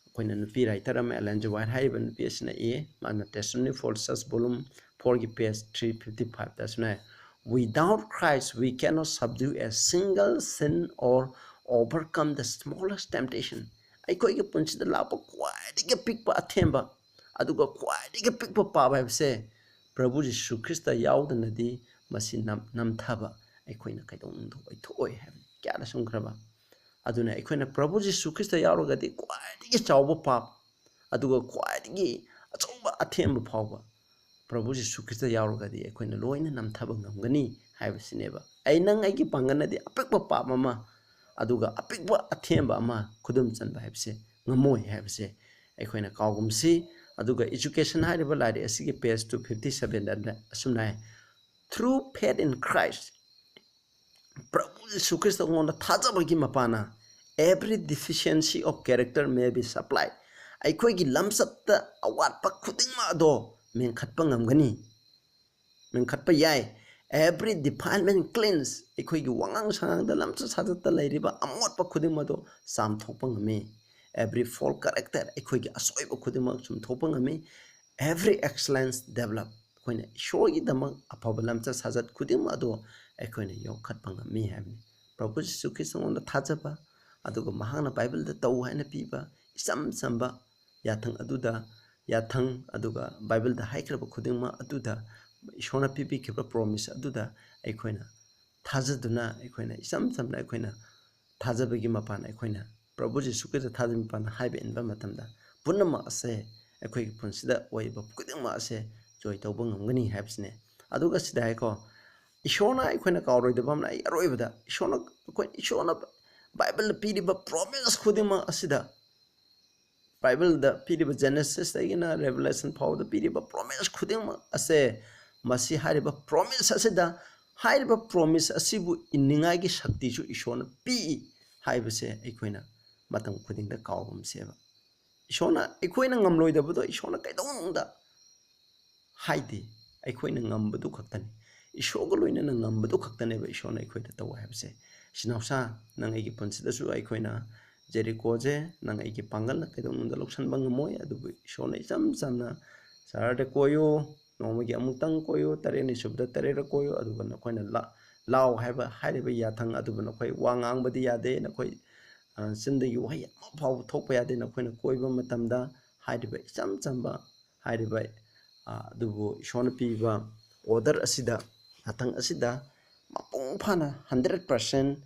ꯑꯩꯈꯣꯏꯅ ꯅꯨꯄꯤ ꯔꯥꯏꯇꯔ ꯑꯃ ꯑꯦꯂꯦꯟ ꯖꯤ ꯋꯥꯏꯠ ꯍꯥꯏꯔꯤꯕ ꯅꯨꯄꯤ ꯑꯁꯤꯅ ꯏꯌꯦ꯫ ꯃꯥꯅ Testimony for Church volume fourꯒꯤ page three fifty fiveꯇ ꯑꯁꯨꯃꯥꯏ, "Without Christ, we cannot subdue a single sin or overcome the smallest temptation." ꯑꯩꯈꯣꯏꯒꯤ ꯄꯨꯟꯁꯤꯗ ꯂꯥꯛꯄ ꯈ꯭ꯋꯥꯏꯗꯒꯤ ꯄꯤꯛꯄ ꯑꯊꯦꯝꯕ, ꯑꯗꯨꯒ ꯈ꯭ꯋꯥꯏꯗꯒꯤ ꯄꯤꯛꯄ ꯄꯥꯞ ꯍꯥꯏꯕꯁꯦ ꯄ꯭ꯔꯚꯨ ꯖꯤꯁꯨ ꯈ꯭ꯔꯤꯁꯇ ꯌꯥꯎꯗꯅꯗꯤ ꯃꯁꯤ ꯅꯝ-, ꯅꯝꯊꯕ ꯑꯩꯈꯣꯏꯅ ꯀꯩꯗꯧꯅꯨꯡꯗ ꯑꯣꯏꯊꯣꯛꯑꯣꯏ ꯍꯥꯏꯕꯅꯤ꯫ ꯀꯌꯥꯗ ꯁꯨꯝꯈ꯭ꯔꯕ? ꯑꯗꯨꯅ ꯑꯩꯈꯣꯏꯅ ꯄ꯭ꯔꯚꯨ ꯖꯤꯁꯨ ꯈ꯭ꯔꯤꯁꯇ ꯌꯥꯎꯔꯒꯗꯤ ꯈ꯭ꯋꯥꯏꯗꯒꯤ ꯆꯥꯎꯕ ꯄꯥꯞ, ꯑꯗꯨꯒ ꯈ꯭ꯋꯥꯏꯗꯒꯤ ꯑꯆꯧꯕ ꯑꯊꯦꯝꯕ ꯐꯥꯎꯕ ꯄ꯭ꯔꯚꯨ ꯖꯤꯁꯨ ꯈ꯭ꯔꯤꯁꯇ ꯌꯥꯎꯔꯒꯗꯤ ꯑꯩꯈꯣꯏꯅ ꯂꯣꯏꯅ ꯅꯝꯊꯕ ꯉꯝꯒꯅꯤ ꯍꯥꯏꯕꯁꯤꯅꯦꯕ꯫ ꯑꯩ ꯅꯪ ꯑꯩꯒꯤ ꯄꯥꯡꯒꯜꯅꯗꯤ ꯑꯄꯤꯛꯄ ꯄꯥꯞ ꯑꯃ, ꯑꯗꯨꯒ ꯑꯄꯤꯛꯄ ꯑꯊꯦꯝꯕ ꯑꯃ ꯈꯨꯗꯨꯝ ꯆꯟꯕ ꯍꯥꯏꯕꯁꯦ ꯉꯝꯃꯣꯏ ꯍꯥꯏꯕꯁꯦ ꯑꯩꯈꯣꯏꯅ ꯀꯥꯎꯒꯨꯝꯁꯤ꯫ ꯑꯗꯨꯒ Education ꯍꯥꯏꯔꯤꯕ ꯂꯥꯏꯔꯤꯛ ꯑꯁꯤꯒꯤ page two fifty sevenꯗ ꯑꯁꯨꯝꯅ ꯍꯥꯏ, "Through faith in Christ," ꯄ꯭ꯔꯚꯨ Jesus ꯈ꯭ꯔꯤꯁꯇꯉꯣꯟꯗ ꯊꯥꯖꯕꯒꯤ ꯃꯄꯥꯟꯅ, "every deficiency of character may be supplied." ꯑꯩꯈꯣꯏꯒꯤ ꯂꯝꯆꯠꯇ ꯑꯋꯥꯠꯄ ꯈꯨꯗꯤꯡꯃꯛ ꯑꯗꯣ ꯃꯦꯟꯈꯠꯄ ꯉꯝꯒꯅꯤ, ꯃꯦꯟꯈꯠꯄ ꯌꯥꯏ꯫ Every defilement cleanse, ꯑꯩꯈꯣꯏꯒꯤ ꯋꯥꯉꯥꯡ ꯁꯉꯥꯡꯗ, ꯂꯝꯆꯠ ꯁꯥꯖꯠꯇ ꯂꯩꯔꯤꯕ ꯑꯃꯣꯠꯄ ꯈꯨꯗꯤꯡꯃꯛ ꯑꯗꯨ ꯆꯥꯝꯊꯣꯛꯄ ꯉꯝꯃꯤ꯫ Every fault corrected, ꯑꯩꯈꯣꯏꯒꯤ ꯑꯁꯣꯏꯕ ꯈꯨꯗꯤꯡꯃꯛ ꯆꯨꯝꯊꯣꯛꯄ ꯉꯝꯃꯤ꯫ Every excellence develop, ꯑꯩꯈꯣꯏꯅ ꯏꯁꯣꯔꯒꯤꯗꯃꯛ ꯑꯐꯕ ꯂꯝꯆꯠ ꯁꯥꯖꯠ ꯈꯨꯗꯤꯡꯃꯛ ꯑꯗꯨ ꯑꯩꯈꯣꯏꯅ ꯌꯣꯛꯈꯠꯄ ꯉꯝꯃꯤ ꯍꯥꯏꯕꯅꯤ꯫ ꯄ꯭ꯔꯚꯨ ꯖꯤꯁꯨ ꯈ꯭ꯔꯤꯁꯇꯉꯣꯟꯗ ꯊꯥꯖꯕ, ꯑꯗꯨꯒ ꯃꯍꯥꯛꯅ ꯕꯥꯏꯕꯜꯗ ꯇꯧ ꯍꯥꯏꯅ ꯄꯤꯕ ꯏꯆꯝ ꯆꯝꯕ ꯌꯥꯊꯪ ꯑꯗꯨꯗ, ꯌꯥꯊꯪ ꯑꯗꯨꯒ ꯕꯥꯏꯕꯜꯗ ꯍꯥꯏꯈ꯭ꯔꯕ ꯈꯨꯗꯤꯡꯃꯛ ꯑꯗꯨꯗ, ꯏꯁꯣꯔꯅ ꯄꯤꯕꯤꯈꯤꯕ ꯄ꯭ꯔꯣꯃꯤꯁ ꯑꯗꯨꯗ ꯑꯩꯈꯣꯏꯅ ꯊꯥꯖꯗꯨꯅ, ꯑꯩꯈꯣꯏꯅ ꯏꯆꯝ ꯆꯝꯅ ꯑꯩꯈꯣꯏꯅ ꯊꯥꯖꯕꯒꯤ ꯃꯄꯥꯟ, ꯑꯩꯈꯣꯏꯅ ꯄ꯭ꯔꯚꯨ ꯖꯤꯁꯨ ꯈ꯭ꯔꯤꯁꯇ ꯊꯥꯖꯕꯒꯤ ꯃꯄꯥꯟ ꯍꯥꯏꯕ ꯏꯟꯕ ꯃꯇꯝꯗ, ꯄꯨꯝꯅꯃꯛ ꯑꯁꯦ ꯑꯩꯈꯣꯏꯒꯤ ꯄꯨꯟꯁꯤꯗ ꯑꯣꯏꯕ ꯈꯨꯗꯤꯡꯃꯛ ꯑꯁꯦ ꯖꯣꯏ ꯇꯧꯕ ꯉꯝꯒꯅꯤ ꯍꯥꯏꯕꯁꯤꯅꯦ꯫ ꯑꯗꯨꯒ ꯁꯤꯗ ꯍꯥꯏꯀꯣ, ꯏꯁꯣꯔꯅ ꯑꯩꯈꯣꯏꯅ ꯀꯥꯎꯔꯣꯏꯗꯕ ꯑꯃꯅ, ꯑꯩ ꯑꯔꯣꯏꯕꯗ ꯏꯁꯣꯔꯅ, ꯑꯩꯈꯣꯏ ꯏꯁꯣꯔꯅ ꯕꯥꯏꯕꯜꯗ ꯄꯤꯔꯤꯕ ꯄ꯭ꯔꯣꯃꯤꯁ ꯈꯨꯗꯤꯡꯃꯛ ꯑꯁꯤꯗ, ꯕꯥꯏꯕꯜꯗ ꯄꯤꯔꯤꯕ Genesis ꯇꯒꯤꯅ Revelation ꯐꯥꯎꯕꯗ ꯄꯤꯔꯤꯕ ꯄ꯭ꯔꯣꯃꯤꯁ ꯈꯨꯗꯤꯡꯃꯛ ꯑꯁꯦ, ꯃꯁꯤ ꯍꯥꯏꯔꯤꯕ ꯄ꯭ꯔꯣꯃꯤꯁ ꯑꯁꯤꯗ, ꯍꯥꯏꯔꯤꯕ ꯄ꯭ꯔꯣꯃꯤꯁ ꯑꯁꯤꯕꯨ ꯏꯟꯅꯤꯡꯉꯥꯏꯒꯤ ꯁꯛꯇꯤꯁꯨ ꯏꯁꯣꯔꯅ ꯄꯤ ꯍꯥꯏꯕꯁꯦ ꯑꯩꯈꯣꯏꯅ ꯃꯇꯝ ꯈꯨꯗꯤꯡꯗ ꯀꯥꯎꯒꯨꯝꯁꯦꯕ꯫ ꯏꯁꯣꯔꯅ ꯑꯩꯈꯣꯏꯅ ꯉꯝꯂꯣꯏꯗꯕꯗꯣ ꯏꯁꯣꯔꯅ ꯀꯩꯗꯧꯅꯨꯡꯗ ꯍꯥꯏꯗꯦ꯫ ꯑꯩꯈꯣꯏꯅ ꯉꯝꯕꯗꯨ ꯈꯛꯇꯅꯤ꯫ ꯏꯁꯣꯔꯒ ꯂꯣꯏꯅꯅ ꯉꯝꯕꯗꯨ ꯈꯛꯇꯅꯦꯕ ꯏꯁꯣꯔꯅ ꯑꯩꯈꯣꯏꯗ ꯇꯧ ꯍꯥꯏꯕꯁꯦ꯫ ꯏꯆꯤꯟ ꯏꯅꯥꯎꯁꯥ, ꯅꯪ ꯑꯩꯒꯤ ꯄꯨꯟꯁꯤꯗꯁꯨ ꯑꯩꯈꯣꯏꯅ ꯖꯦꯔꯤꯀꯣꯁꯦ ꯅꯪ ꯑꯩꯒꯤ ꯄꯥꯡꯒꯜꯅ ꯀꯩꯗꯧꯅꯨꯡꯗ ꯂꯧꯁꯟꯕ ꯉꯝꯃꯣꯏ꯫ ꯑꯗꯨꯕꯨ ꯏꯁꯣꯔꯅ ꯏꯆꯝ ꯆꯝꯅ ꯁꯍꯔꯗ ꯀꯣꯏꯌꯨ, ꯅꯣꯡꯃꯒꯤ ꯑꯃꯨꯛꯇꯪ ꯀꯣꯏꯌꯨ, ꯇꯔꯦꯠꯅꯤ ꯁꯨꯕꯗ ꯇꯔꯦꯠꯔꯛ ꯀꯣꯏꯌꯨ, ꯑꯗꯨꯒ ꯅꯈꯣꯏꯅ ꯂꯥ-, ꯂꯥꯎ ꯍꯥꯏꯕ, ꯍꯥꯏꯔꯤꯕ ꯌꯥꯊꯪ ꯑꯗꯨꯕꯨ ꯅꯈꯣꯏ ꯋꯥ ꯉꯥꯡꯕꯗꯤ ꯌꯥꯗꯦ, ꯅꯈꯣꯏ, ꯑ, ꯆꯤꯟꯗꯒꯤ ꯋꯥꯍꯩ ꯑꯃ ꯐꯥꯎꯕ ꯊꯣꯛꯄ ꯌꯥꯗꯦ꯫ ꯅꯈꯣꯏꯅ ꯀꯣꯏꯕ ꯃꯇꯝꯗ ꯍꯥꯏꯔꯤꯕ ꯏꯆꯝ ꯆꯝꯕ, ꯍꯥꯏꯔꯤꯕ, ꯑ, ꯑꯗꯨꯕꯨ ꯏꯁꯣꯔꯅ ꯄꯤꯕ order ꯑꯁꯤꯗ, ꯌꯥꯊꯪ ꯑꯁꯤꯗ ꯃꯄꯨꯡ ꯐꯥꯅ hundred percent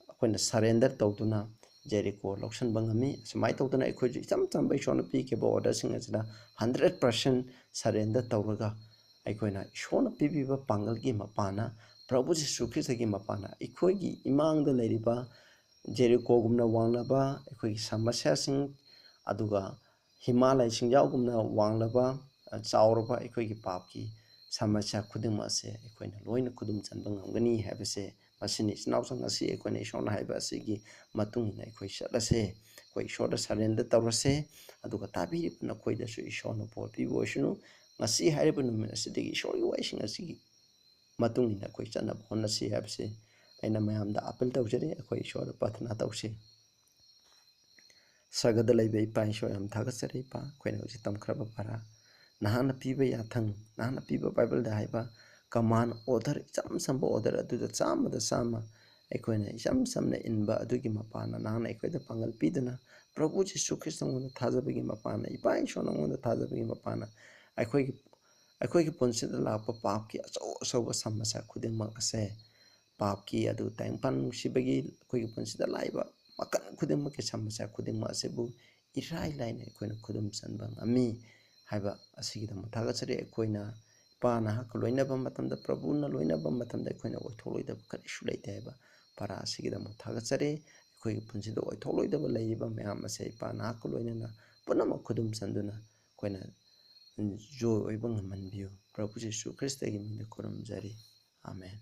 ꯑꯩꯈꯣꯏꯅ surrender ꯇꯧꯗꯨꯅ ꯖꯦꯔꯤꯀꯣ ꯂꯧꯁꯤꯟꯕ ꯉꯝꯃꯤ꯫ ꯑꯁꯨꯃꯥꯏꯅ ꯇꯧꯗꯅ ꯑꯩꯈꯣꯏꯁꯨ ꯏꯆꯝ ꯆꯝꯕ ꯏꯁꯣꯔꯅ ꯄꯤꯈꯤꯕ orderꯁꯤꯡ ꯑꯁꯤꯗ hundred percent surrender ꯇꯧꯔꯒ, ꯑꯩꯈꯣꯏꯅ ꯏꯁꯣꯔꯅ ꯄꯤꯕꯤꯕ ꯄꯥꯡꯒꯜꯒꯤ ꯃꯄꯥꯟꯅ, ꯄ꯭ꯔꯚꯨ ꯖꯤꯁꯨ ꯈ꯭ꯔꯤꯁꯇꯒꯤ ꯃꯄꯥꯟꯅ, ꯑꯩꯈꯣꯏꯒꯤ ꯏꯃꯥꯡꯗ ꯂꯩꯔꯤꯕ ꯖꯦꯔꯤꯀꯣꯒꯨꯝꯅ ꯋꯥꯡꯂꯕ ꯑꯩꯈꯣꯏꯒꯤ ꯁꯃꯁ꯭ꯌꯥꯁꯤꯡ, ꯑꯗꯨꯒ ꯍꯤꯃꯥꯂꯌꯥꯁꯤꯡ ꯌꯥꯎꯒꯨꯝꯅ ꯋꯥꯡꯂꯕ, ꯑ, ꯆꯥꯎꯔꯕ ꯑꯩꯈꯣꯏꯒꯤ ꯄꯥꯞꯀꯤ ꯁꯃꯁ꯭ꯌꯥ ꯈꯨꯗꯤꯡꯃꯛ ꯑꯁꯦ ꯑꯩꯈꯣꯏꯅ ꯂꯣꯏꯅ ꯈꯨꯗꯨꯝ ꯆꯟꯕ ꯉꯝꯒꯅꯤ ꯍꯥꯏꯕꯁꯦ ꯃꯁꯤꯅꯤ꯫ ꯏꯆꯤꯟ ꯏꯅꯥꯎꯁꯤꯡ, ꯉꯁꯤ ꯑꯩꯈꯣꯏꯅ ꯏꯁꯣꯔꯅ ꯍꯥꯏꯕ ꯑꯁꯤꯒꯤ ꯃꯇꯨꯡ ꯏꯟꯅ ꯑꯩꯈꯣꯏ ꯆꯠꯂꯁꯦ꯫ ꯑꯩꯈꯣꯏ ꯏꯁꯣꯔꯗ surrender ꯇꯧꯔꯁꯦ꯫ ꯑꯗꯨꯒ ꯇꯥꯕꯤꯔꯤꯕ ꯅꯈꯣꯏꯗꯁꯨ ꯏꯁꯣꯔꯅ ꯕꯣꯔ ꯄꯤꯕ ꯑꯣꯏꯁꯅꯨ꯫ ꯉꯁꯤ ꯍꯥꯏꯔꯤꯕ ꯅꯨꯃꯤꯠ ꯑꯁꯤꯗꯒꯤ ꯏꯁꯣꯔꯒꯤ ꯋꯥꯍꯩꯁꯤꯡ ꯑꯁꯤꯒꯤ ꯃꯇꯨꯡ ꯏꯟꯅ ꯑꯩꯈꯣꯏ ꯆꯠꯅꯕ ꯍꯣꯠꯅꯁꯤ ꯍꯥꯏꯕꯁꯤ ꯑꯩꯅ ꯃꯌꯥꯝꯗ ꯑꯥꯄꯤꯜ ꯇꯧꯖꯔꯤ꯫ ꯑꯩꯈꯣꯏ ꯏꯁꯣꯔꯗ ꯄ꯭ꯔꯥꯊꯅꯥ ꯇꯧꯁꯤ꯫ ꯁꯔꯒꯗ ꯂꯩꯕ ꯏꯄꯥ ꯏꯁꯣꯔ, ꯌꯥꯝ ꯊꯥꯒꯠꯆꯔꯤ ꯏꯄꯥ, ꯑꯩꯈꯣꯏꯅ ꯍꯧꯖꯤꯛ ꯇꯝꯈ꯭ꯔꯕ ꯄꯔꯥ, ꯅꯍꯥꯛꯅ ꯄꯤꯕ ꯌꯥꯊꯪ, ꯅꯍꯥꯛꯅ ꯄꯤꯕ ꯕꯥꯏꯕꯜꯗ ꯍꯥꯏꯕ ꯀꯃꯥꯟ ꯑꯣꯔꯗꯔ, ꯏꯆꯝ ꯆꯝꯕ ꯑꯣꯔꯗꯔ ꯑꯗꯨꯗ ꯆꯥꯝꯃꯗ ꯆꯥꯝꯃ ꯑꯩꯈꯣꯏꯅ ꯏꯆꯝ ꯆꯝꯅ ꯏꯟꯕ ꯑꯗꯨꯒꯤ ꯃꯄꯥꯟꯅ ꯅꯍꯥꯛꯅ ꯑꯩꯈꯣꯏꯗ ꯄꯥꯡꯒꯜ ꯄꯤꯗꯨꯅ, ꯄ꯭ꯔꯚꯨ ꯖꯤꯁꯨ ꯈ꯭ꯔꯤꯁꯇ ꯅꯉꯣꯟꯗ ꯊꯥꯖꯕꯒꯤ ꯃꯄꯥꯟꯅ, ꯏꯄꯥ ꯏꯁꯣꯔ ꯅꯉꯣꯟꯗ ꯊꯥꯖꯕꯒꯤ ꯃꯄꯥꯟꯅ ꯑꯩꯈꯣꯏꯒꯤ, ꯑꯩꯈꯣꯏꯒꯤ ꯄꯨꯟꯁꯤꯗ ꯂꯥꯛꯄ ꯄꯥꯞꯀꯤ ꯑꯆꯧ ꯑꯆꯧꯕ ꯁꯃꯁ꯭ꯌꯥ ꯈꯨꯗꯤꯡꯃꯛ ꯑꯁꯦ, ꯄꯥꯞꯀꯤ ꯑꯗꯨ ꯇꯥꯏꯕꯪꯄꯥꯟ ꯅꯨꯡꯁꯤꯕꯒꯤ ꯑꯩꯈꯣꯏꯒꯤ ꯄꯨꯟꯁꯤꯗ ꯂꯥꯛꯏꯕ ꯃꯈꯜ ꯈꯨꯗꯤꯡꯃꯛꯀꯤ ꯁꯃꯁ꯭ꯌꯥ ꯈꯨꯗꯤꯡꯃꯛ ꯑꯁꯤꯕꯨ ꯏꯔꯥꯏ ꯂꯥꯏꯅ ꯑꯩꯈꯣꯏꯅ ꯈꯨꯗꯨꯝ ꯆꯟꯕ ꯉꯝꯃꯤ ꯍꯥꯏꯕ ꯑꯁꯤꯒꯤꯗꯃꯛ ꯊꯥꯒꯠꯆꯔꯤ꯫ ꯑꯩꯈꯣꯏꯅ ꯏꯄꯥ ꯅꯍꯥꯛꯀ ꯂꯣꯏꯅꯕ ꯃꯇꯝꯗ, ꯄ꯭ꯔꯚꯨꯅ ꯂꯣꯏꯅꯕ ꯃꯇꯝꯗ ꯑꯩꯈꯣꯏꯅ ꯑꯣꯏꯊꯣꯛꯂꯣꯏꯗꯕ ꯀꯔꯤꯁꯨ ꯂꯩꯇꯦ ꯍꯥꯏꯕ ꯄꯔꯥ ꯑꯁꯤꯒꯤꯗꯃꯛ ꯊꯥꯒꯠꯆꯔꯤ꯫ ꯑꯩꯈꯣꯏꯒꯤ ꯄꯨꯟꯁꯤꯗ ꯑꯣꯏꯊꯣꯛꯂꯣꯏꯗꯕ ꯂꯩꯔꯤꯕ ꯃꯌꯥꯝ ꯑꯁꯦ ꯏꯄꯥ ꯅꯍꯥꯛꯀ ꯂꯣꯏꯅꯅ ꯄꯨꯝꯅꯃꯛ ꯈꯨꯗꯨꯝ ꯆꯟꯗꯨꯅ ꯑꯩꯈꯣꯏꯅ ꯖꯣꯏ ꯑꯣꯏꯕ ꯉꯝꯍꯟꯕꯤꯌꯨ꯫ ꯄ꯭ꯔꯚꯨ ꯖꯤꯁꯨ ꯈ꯭ꯔꯤꯁꯇꯒꯤ ꯃꯤꯡꯗ ꯈꯨꯔꯨꯝꯖꯔꯤ꯫ ꯑꯥꯃꯦꯟ꯫